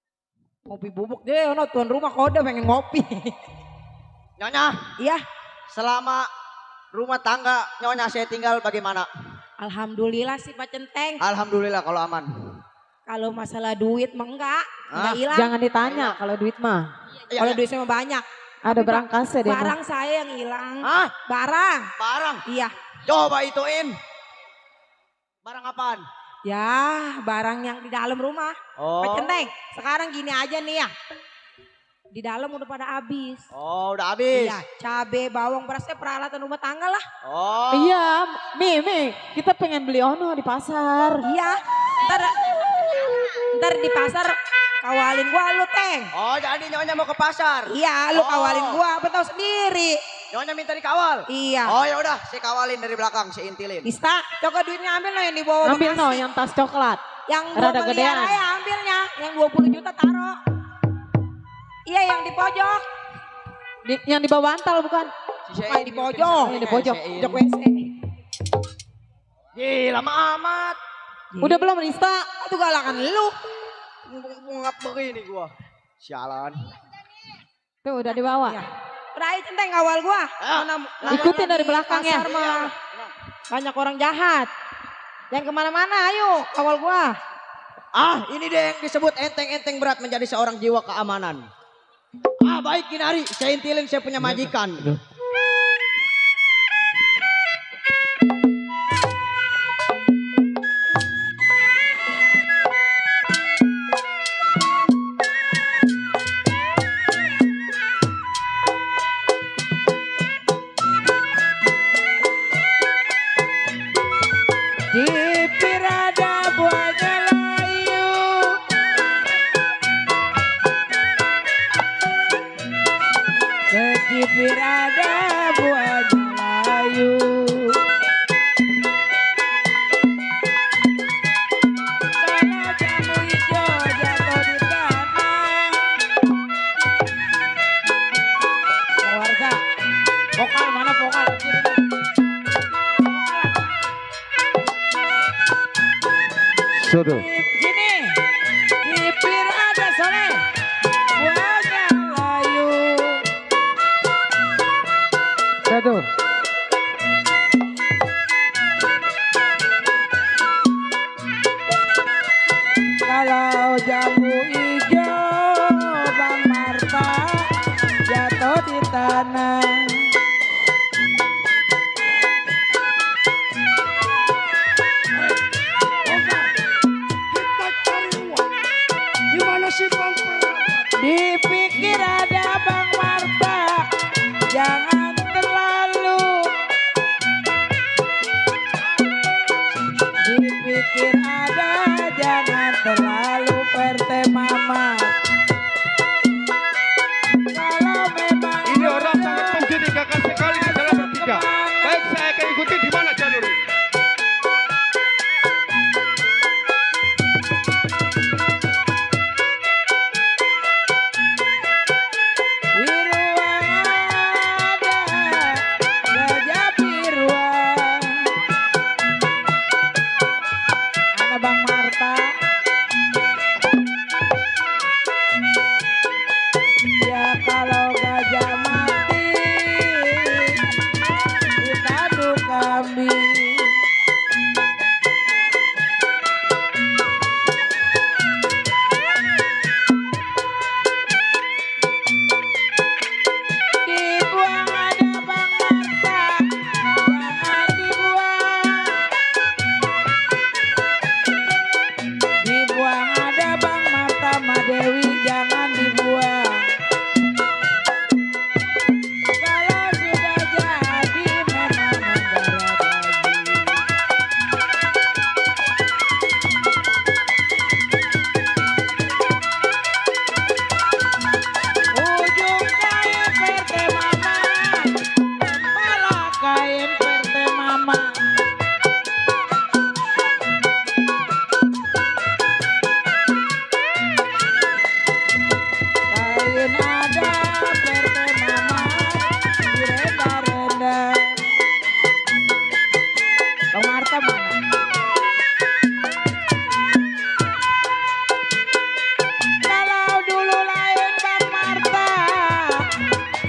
Ngopi bubuk deh, tuan rumah kode pengen ngopi. Nyonya. Iya. Selama rumah tangga Nyonya saya tinggal bagaimana? Alhamdulillah sih Pak Centeng. Alhamdulillah kalau aman. Kalau masalah duit mah enggak hilang. Jangan ditanya kalau duit mah. Kalau duit saya mah banyak. Ada berangkasnya deh. Barang saya yang hilang. Hah? Barang. Iya. Coba ituin. Barang apaan? Ya barang yang di dalam rumah. Oh. Pak Centeng, sekarang gini aja nih ya. Di dalam udah pada habis. Oh udah habis. Iya, cabe, bawang, berasnya peralatan rumah tangga lah. Oh. Iya, Mi, kita pengen beli ono di pasar. Iya, ntar di pasar kawalin gua lu Teng. Oh jadi Nyonya mau ke pasar? Iya, lu kawalin gua, apa tahu sendiri. Nyonya minta dikawal? Iya. Oh ya udah, saya kawalin dari belakang, saya intilin. Ista, coba duitnya ambil lah yang dibawa Ambil Bekasi. yang tas coklat. Yang rada 2 miliar gedean. aja ambilnya, yang 20 juta taruh. Iya yang di pojok. Yang di bawah bantal bukan? Bukan di pojok. Yang di pojok. Pojok WC. Lama amat. Udah belum Rista? Itu galakan lu. Ngap begini gua. Sialan. Tuh udah dibawa. Ya. Udah ayo Centeng kawal gua. Ikutin dari belakang ya. Pasar mah banyak orang jahat. Jangan kemana-mana ayo kawal gua. Ah ini deh yang disebut enteng-enteng berat menjadi seorang jiwa keamanan. Ah baik Kinari, saya intilin saya punya majikan. Sudah. Sini. Bibir ada soleh. Buahnya layu. Satu. Kalau jambu hijau Bang Marta jatuh di tanah. Kita cari uang. Di mana si Bang Perapat? Dipikir ada Bang Marta, jangan terlalu. Dipikir ada, jangan terlalu perte mama. Kalau memang Ini orang sangat mencurigakan sekali di dalam bertiga. Baik, saya akan ikuti di mana jalur. di ruang ada gajah biruan. Ada Bang Marta. Ya kalau gajah mati ditadu kambing. Dibuang ada Bang Marta, jangan dibuang. Dibuang ada Bang Marta, Ma Dewi jangan dibuang. Kalau sudah jadi memang negara ujung kain perte mama, kepala kain perte mama. Kain ada perte mama, direnda-renda. Bang Marta mana? Kalau dulu lain Bang Marta,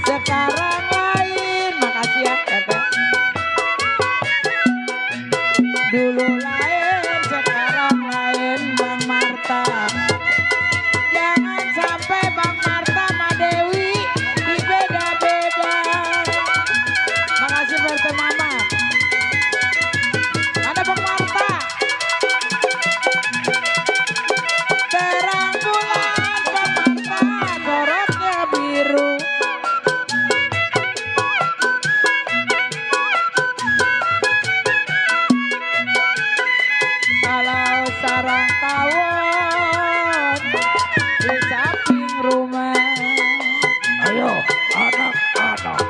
sekarang lain. Makasih ya Tete. Dulu lain, sekarang lain Bang Marta. Jangan sampai Bang Marta Ma Dewi dibeda-beda. Makasih Perte Mama. Ada Bang Marta. Terang bulan Bang Marta, sorotnya biru. Kalau sarang tawon di samping rumah. Ayo anak-anak,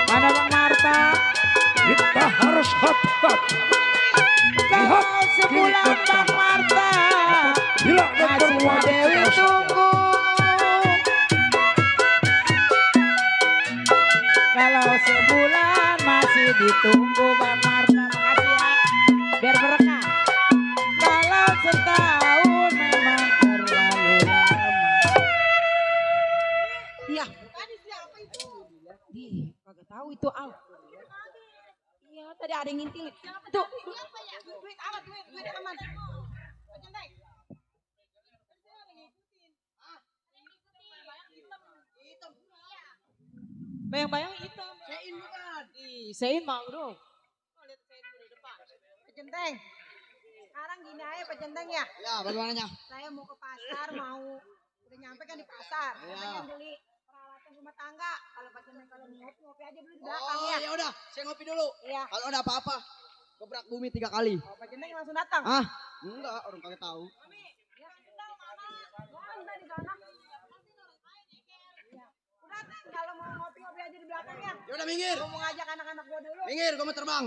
Mana Bang Marta? kita harus hati-hati. Kalau sebulan Bang Marta Bila ada masih Ma perempuan Dewi terus- tunggu. Kalau sebulan masih ditunggu Bang Marta. Makasih ya, biar berkah. Kalau setahun memang terlalu lama. Iya. Di, kagak tahu itu Al. Iya, tadi ada yang ngintilin. Tuh. Duit aman, duit aman. Bayang-bayang hitam. Sein bukan? Sein mau dong. Lihat Sein di depan. Pecenteng. Sekarang gini aja Pecenteng ya. Ya, bagaimananya? Saya mau ke pasar, udah nyampe kan di pasar. Pengen beli peralatan rumah tangga. Kalau Pecenteng kalau ngopi aja dulu di belakang Oh, ya. ya udah, saya ngopi dulu. Iya. Kalau ada apa-apa, gebrak bumi 3 kali. Oh, Pecenteng langsung datang. Ah, enggak, orang kagak tahu. Ya, Pecenteng mana? Mana di sana? Iya. Udah Teng, kalau mau ngopi-ngopi aja di belakang ya. Ya udah minggir. Gua mau ngajak anak-anak gua dulu. Minggir, gua mau terbang.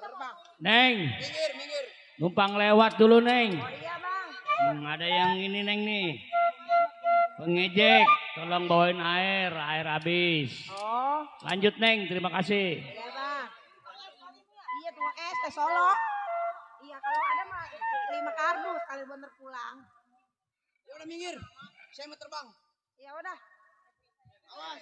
Terbang. Neng, Minggir. numpang lewat dulu Neng. Oh iya Bang. Ada yang ini Neng nih. Pengejek, tolong bawain air habis. Oh. Lanjut Neng, terima kasih. Iya Bang. Iya tukang es teh Solo. Iya kalau ada mah 5 kardus. kali bener pulang. Ya udah minggir. Saya mau terbang. Ya udah. Awas.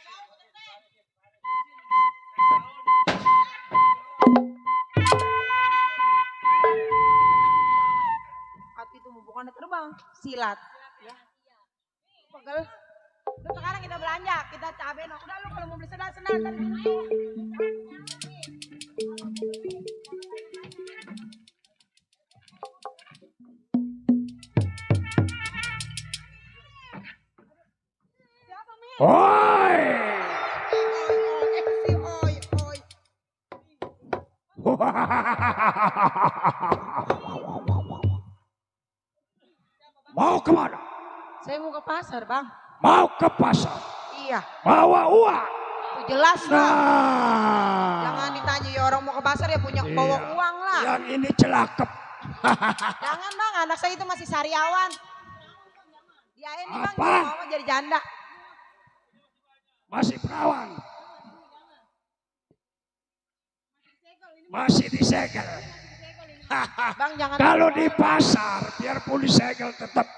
Hati itu bukan terbang, silat. Ya. Pegel. Udah sekarang kita belanja, kita cabai. Udah lu kalau mau beli sendal-sendal. Oi! Mau kemana? Saya mau ke pasar, Bang. Mau ke pasar? Iya. Bawa uang? Itu jelas, Bang. Nah. Jangan ditanya ya orang mau ke pasar ya punya bawa uang lah. Yang ini celakep. Jangan, Bang, anak saya itu masih sariawan. Dia ini, Bang, Apa? mau jadi janda. Masih perawan. Masih disegel. Bang, jangan. Kalau di pasar, biarpun disegel tetap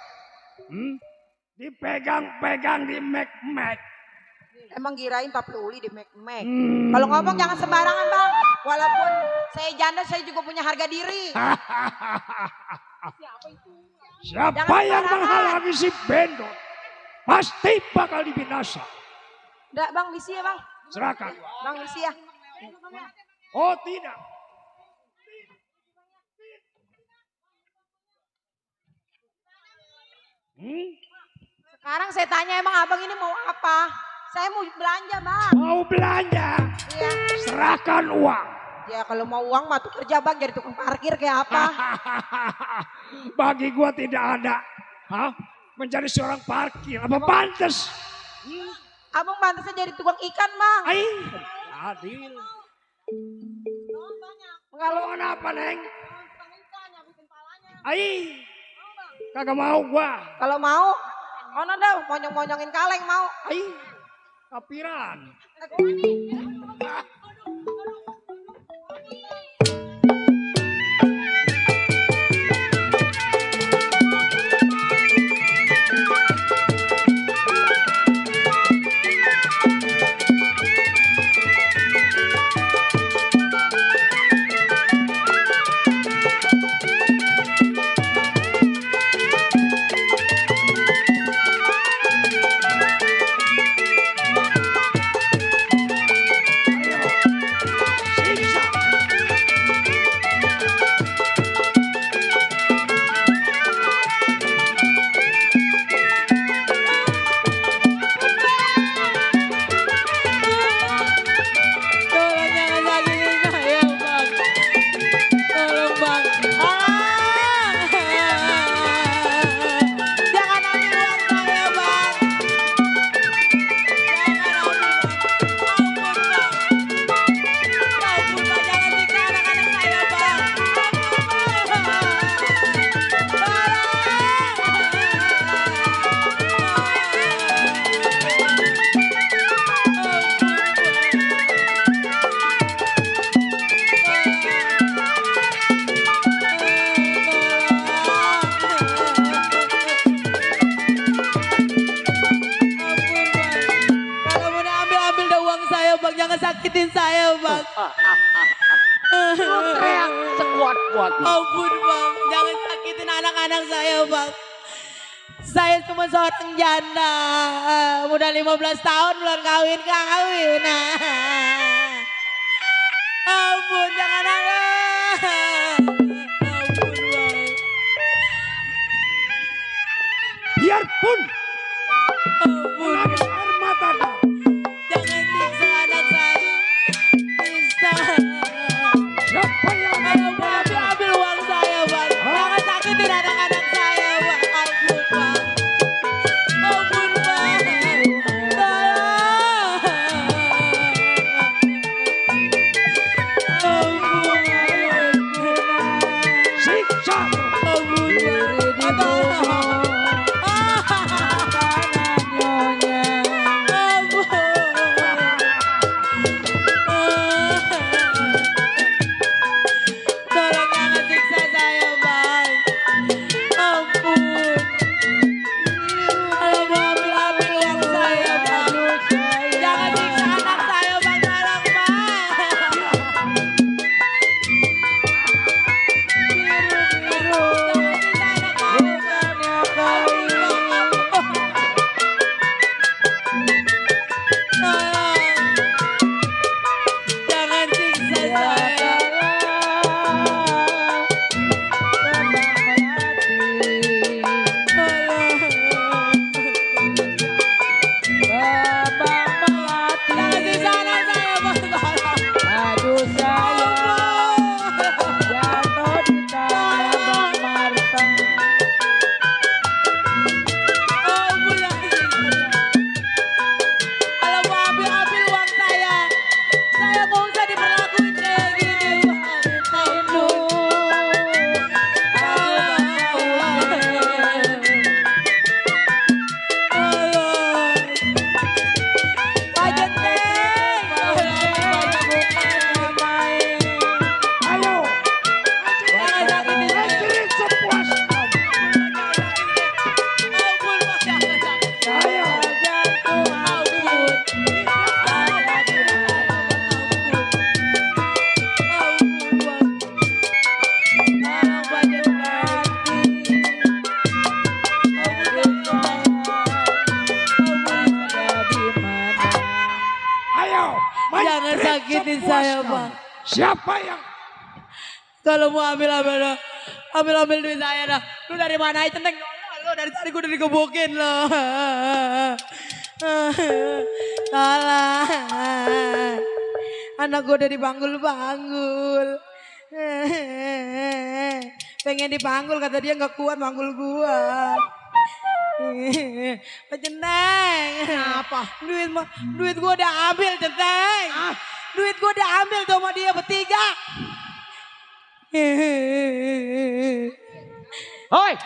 dipegang-pegang, di mek-mek. Emang kirain Papi Uli di mek-mek. Kalau ngomong jangan sembarangan, Bang. Walaupun saya janda, saya juga punya harga diri. Siapa yang menghalangi si Bendot pasti bakal dibinasa. Enggak, Bang, misi ya, Bang. Serahkan. Bang, misi ya. Oh, tidak. Sekarang saya tanya emang abang ini mau apa? Saya mau belanja, Bang. Mau belanja? Iya. Serahkan uang. Ya kalau mau uang mah tuh kerja, Bang, jadi tukang parkir kayak apa? Bagi gua tidak ada. Menjadi seorang parkir. Apa pantas? Abang pantasnya jadi tukang ikan, Bang. Adil. Kalau apa, Neng? Kagak mau gua. Kalau mau, ono dah monyong-monyongin kaleng mau. Kapiran. sakitin saya, Bang. Lu teriak sekuat-kuatnya. Ampun, Bang. Jangan sakitin anak-anak saya, Bang. Saya cuma seorang janda. Udah 15 tahun belum kawin-kawin. Ampun, jangan anak. Ampun, Bang. Biarpun menangis air mata, jangan siksa anak saya. Bisa. Siapa yang ambil uang saya, Bang? Jangan sakitin anak-anak saya, Bang. Ampun, Bang. Ampun, Bang. siksa. Ampun, Bang. Tolong jangan siksa saya, Bang. Ampun, nyakitin saya bang. Siapa yang? Kalau mau ambil duit saya dah. Lu dari mana aja Neng? Lu dari tadi gue udah dikebukin lo. Salah. Anak gue udah dipanggul-panggul. Pengen dipanggul kata dia nggak kuat manggul gue. Centeng. Apa? Duit gue udah ambil Centeng. Duit gue udah ambil tuh sama dia bertiga. Hoi,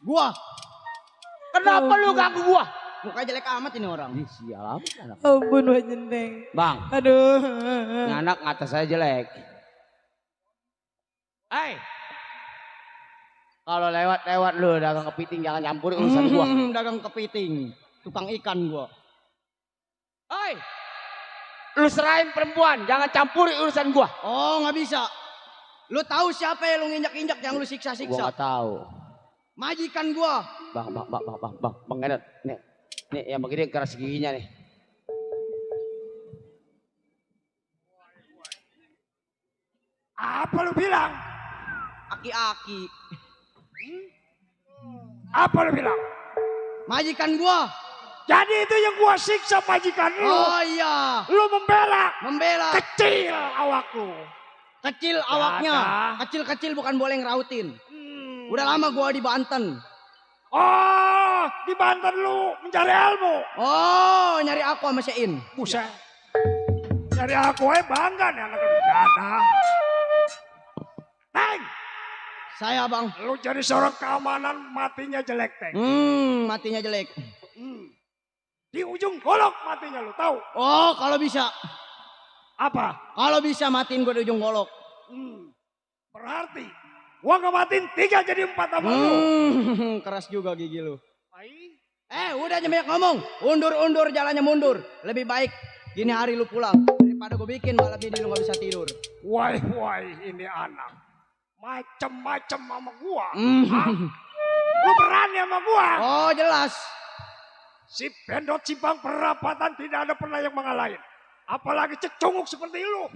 Gua. kenapa lu ganggu gua? Muka jelek amat ini orang. Sial amat anak. Ampun Pak Centeng. Bang, Aduh. ini anak ngata saya jelek. Kalau lewat lu dagang kepiting jangan campur urusan gua. Dagang kepiting, tukang ikan gua. Lu serahin perempuan, jangan campuri urusan gua. Oh nggak bisa. Lu tahu siapa yang lu nginjak-injak yang lu Gua siksa-siksa? nggak tahu. Majikan gua. Bang, Edot, nih yang begini keras giginya nih. Apa lu bilang? Aki-aki. Apa lu bilang? Majikan gua. Jadi itu yang gua siksa majikan lu. Oh iya. Lu membela. Membela. Kecil awak lu. Kecil awaknya. Kecil-kecil bukan boleh ngerautin. Udah lama gua di Banten. Oh, di Banten lu mencari ilmu. Oh, nyari aku sama Sein. Buset. Nyari aku bangga nih anak bencana. Teng. Saya bang. Lu jadi seorang keamanan matinya jelek Teng. Matinya jelek. Di ujung golok matinya lu tahu? Oh, kalau bisa. Apa? Kalau bisa matiin gue di ujung golok. Berarti gua nggak matiin 3 jadi 4 sama lu. Keras juga gigi lu. Udah banyak ngomong. Undur jalannya mundur. Lebih baik gini hari lu pulang daripada gue bikin malam ini lu nggak bisa tidur. Wai ini anak macem-macem sama gua. Lu berani sama gua? Oh jelas. Si Bendot Cibang perapatan tidak ada pernah yang mengalahin. Apalagi cecunguk seperti lu.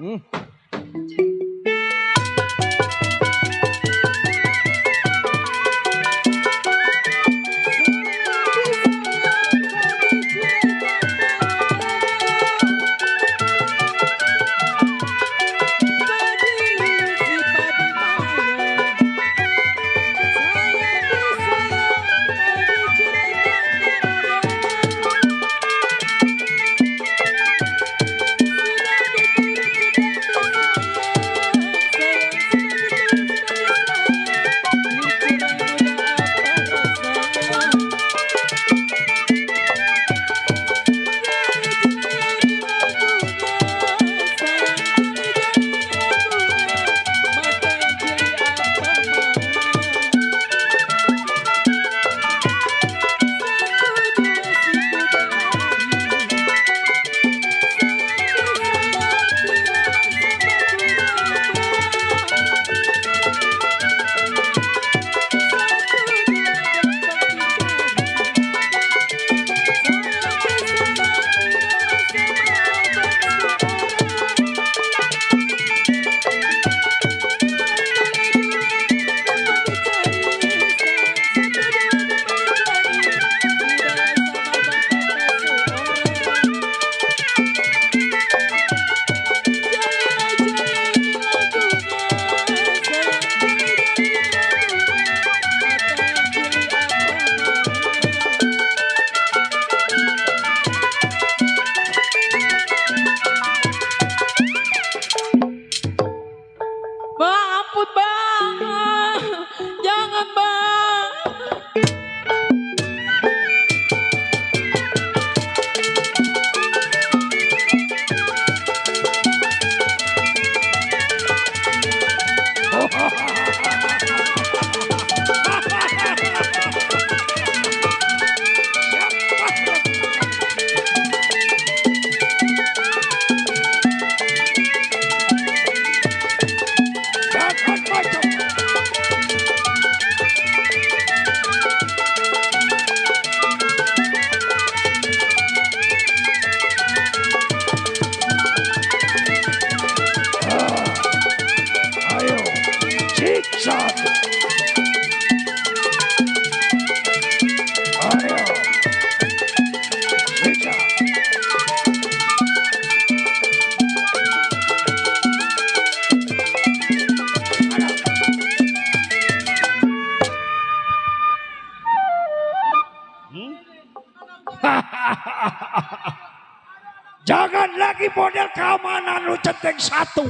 lagi model keamanan lu centeng 1.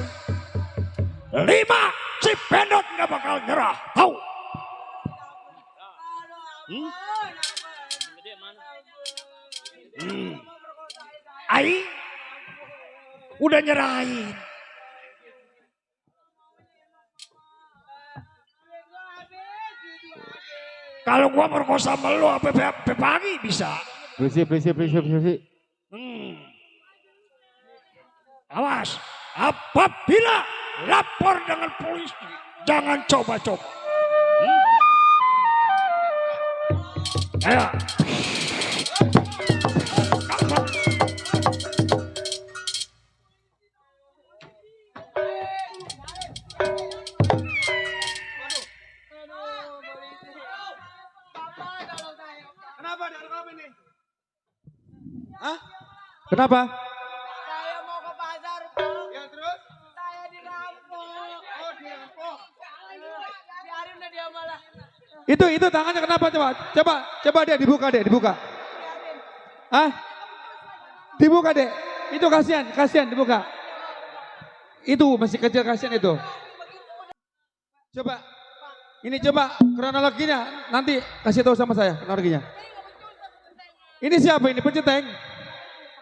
5, si Bendot nggak bakal nyerah, tahu? Ai udah nyerahin. Kalau gua merkosa sama lu apa pagi bisa. Bersih. Awas, apabila lapor dengan polisi, jangan coba-coba. Ayo. Kenapa ada apa ini? Hah? Kenapa? Saya mau ke pasar, Pak. Ya terus? Saya dirampok. Oh dirampok. Biarin deh dia malah. Itu tangannya kenapa coba deh dibuka. Hah? Dibuka deh. Itu kasihan dibuka. Itu masih kecil kasihan itu. Coba. Ini coba kronologinya nanti kasih tahu sama saya kronologinya. Ini siapa ini penceteng?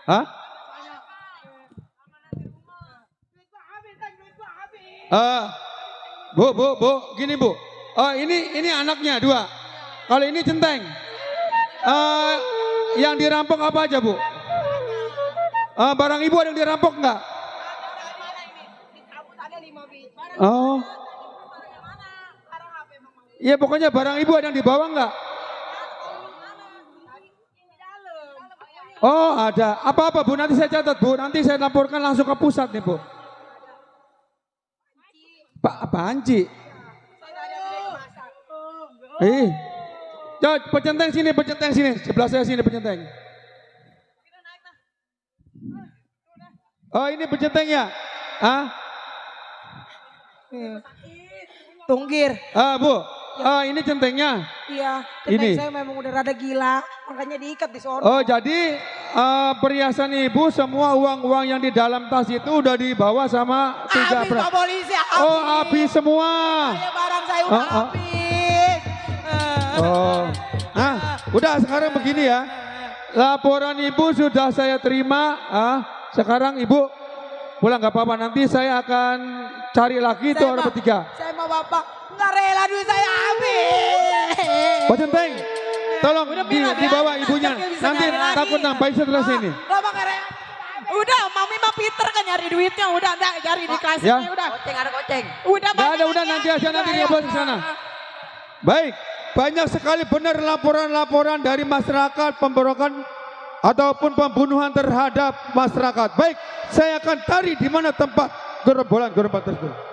Hah? Bu, gini Bu. Oh ini anaknya 2. Kalau ini centeng. Yang dirampok apa aja Bu? Barang ibu ada yang dirampok enggak? Oh. Iya pokoknya barang ibu ada yang dibawa enggak? Oh ada. Apa-apa Bu, nanti saya catat Bu. Nanti saya laporkan langsung ke pusat nih Bu. Panci. Coba pecenteng sini. Sebelah saya sini pecenteng. Oh ini pecentengnya. Tunggir. Bu. Ini centengnya. Iya, Ini. saya memang udah rada gila, makanya diikat di sono. Oh jadi perhiasan ibu semua uang-uang yang di dalam tas itu udah dibawa sama tiga Habis Pak Polisi, habis. Oh habis semua. Saya barang saya udah habis. Nah udah sekarang begini ya. Laporan ibu sudah saya terima. Sekarang ibu pulang gak apa-apa. Nanti saya akan cari lagi itu orang bertiga. Saya mau bapak. Nggak rela duit saya habis. Pak Centeng, tolong dibawa ibunya. Nanti takut nambahin stres ini. Bapak nggak rela. Udah, Mami mah pinter kan nyari duitnya. Udah, cari di kelas Ya. ini. Udah. Ada goceng. Udah, nanti aja nanti dia bawa ke sana. Baik, banyak sekali benar laporan-laporan dari masyarakat pemberontakan ataupun pembunuhan terhadap masyarakat. Baik, saya akan cari di mana tempat gerombolan tersebut.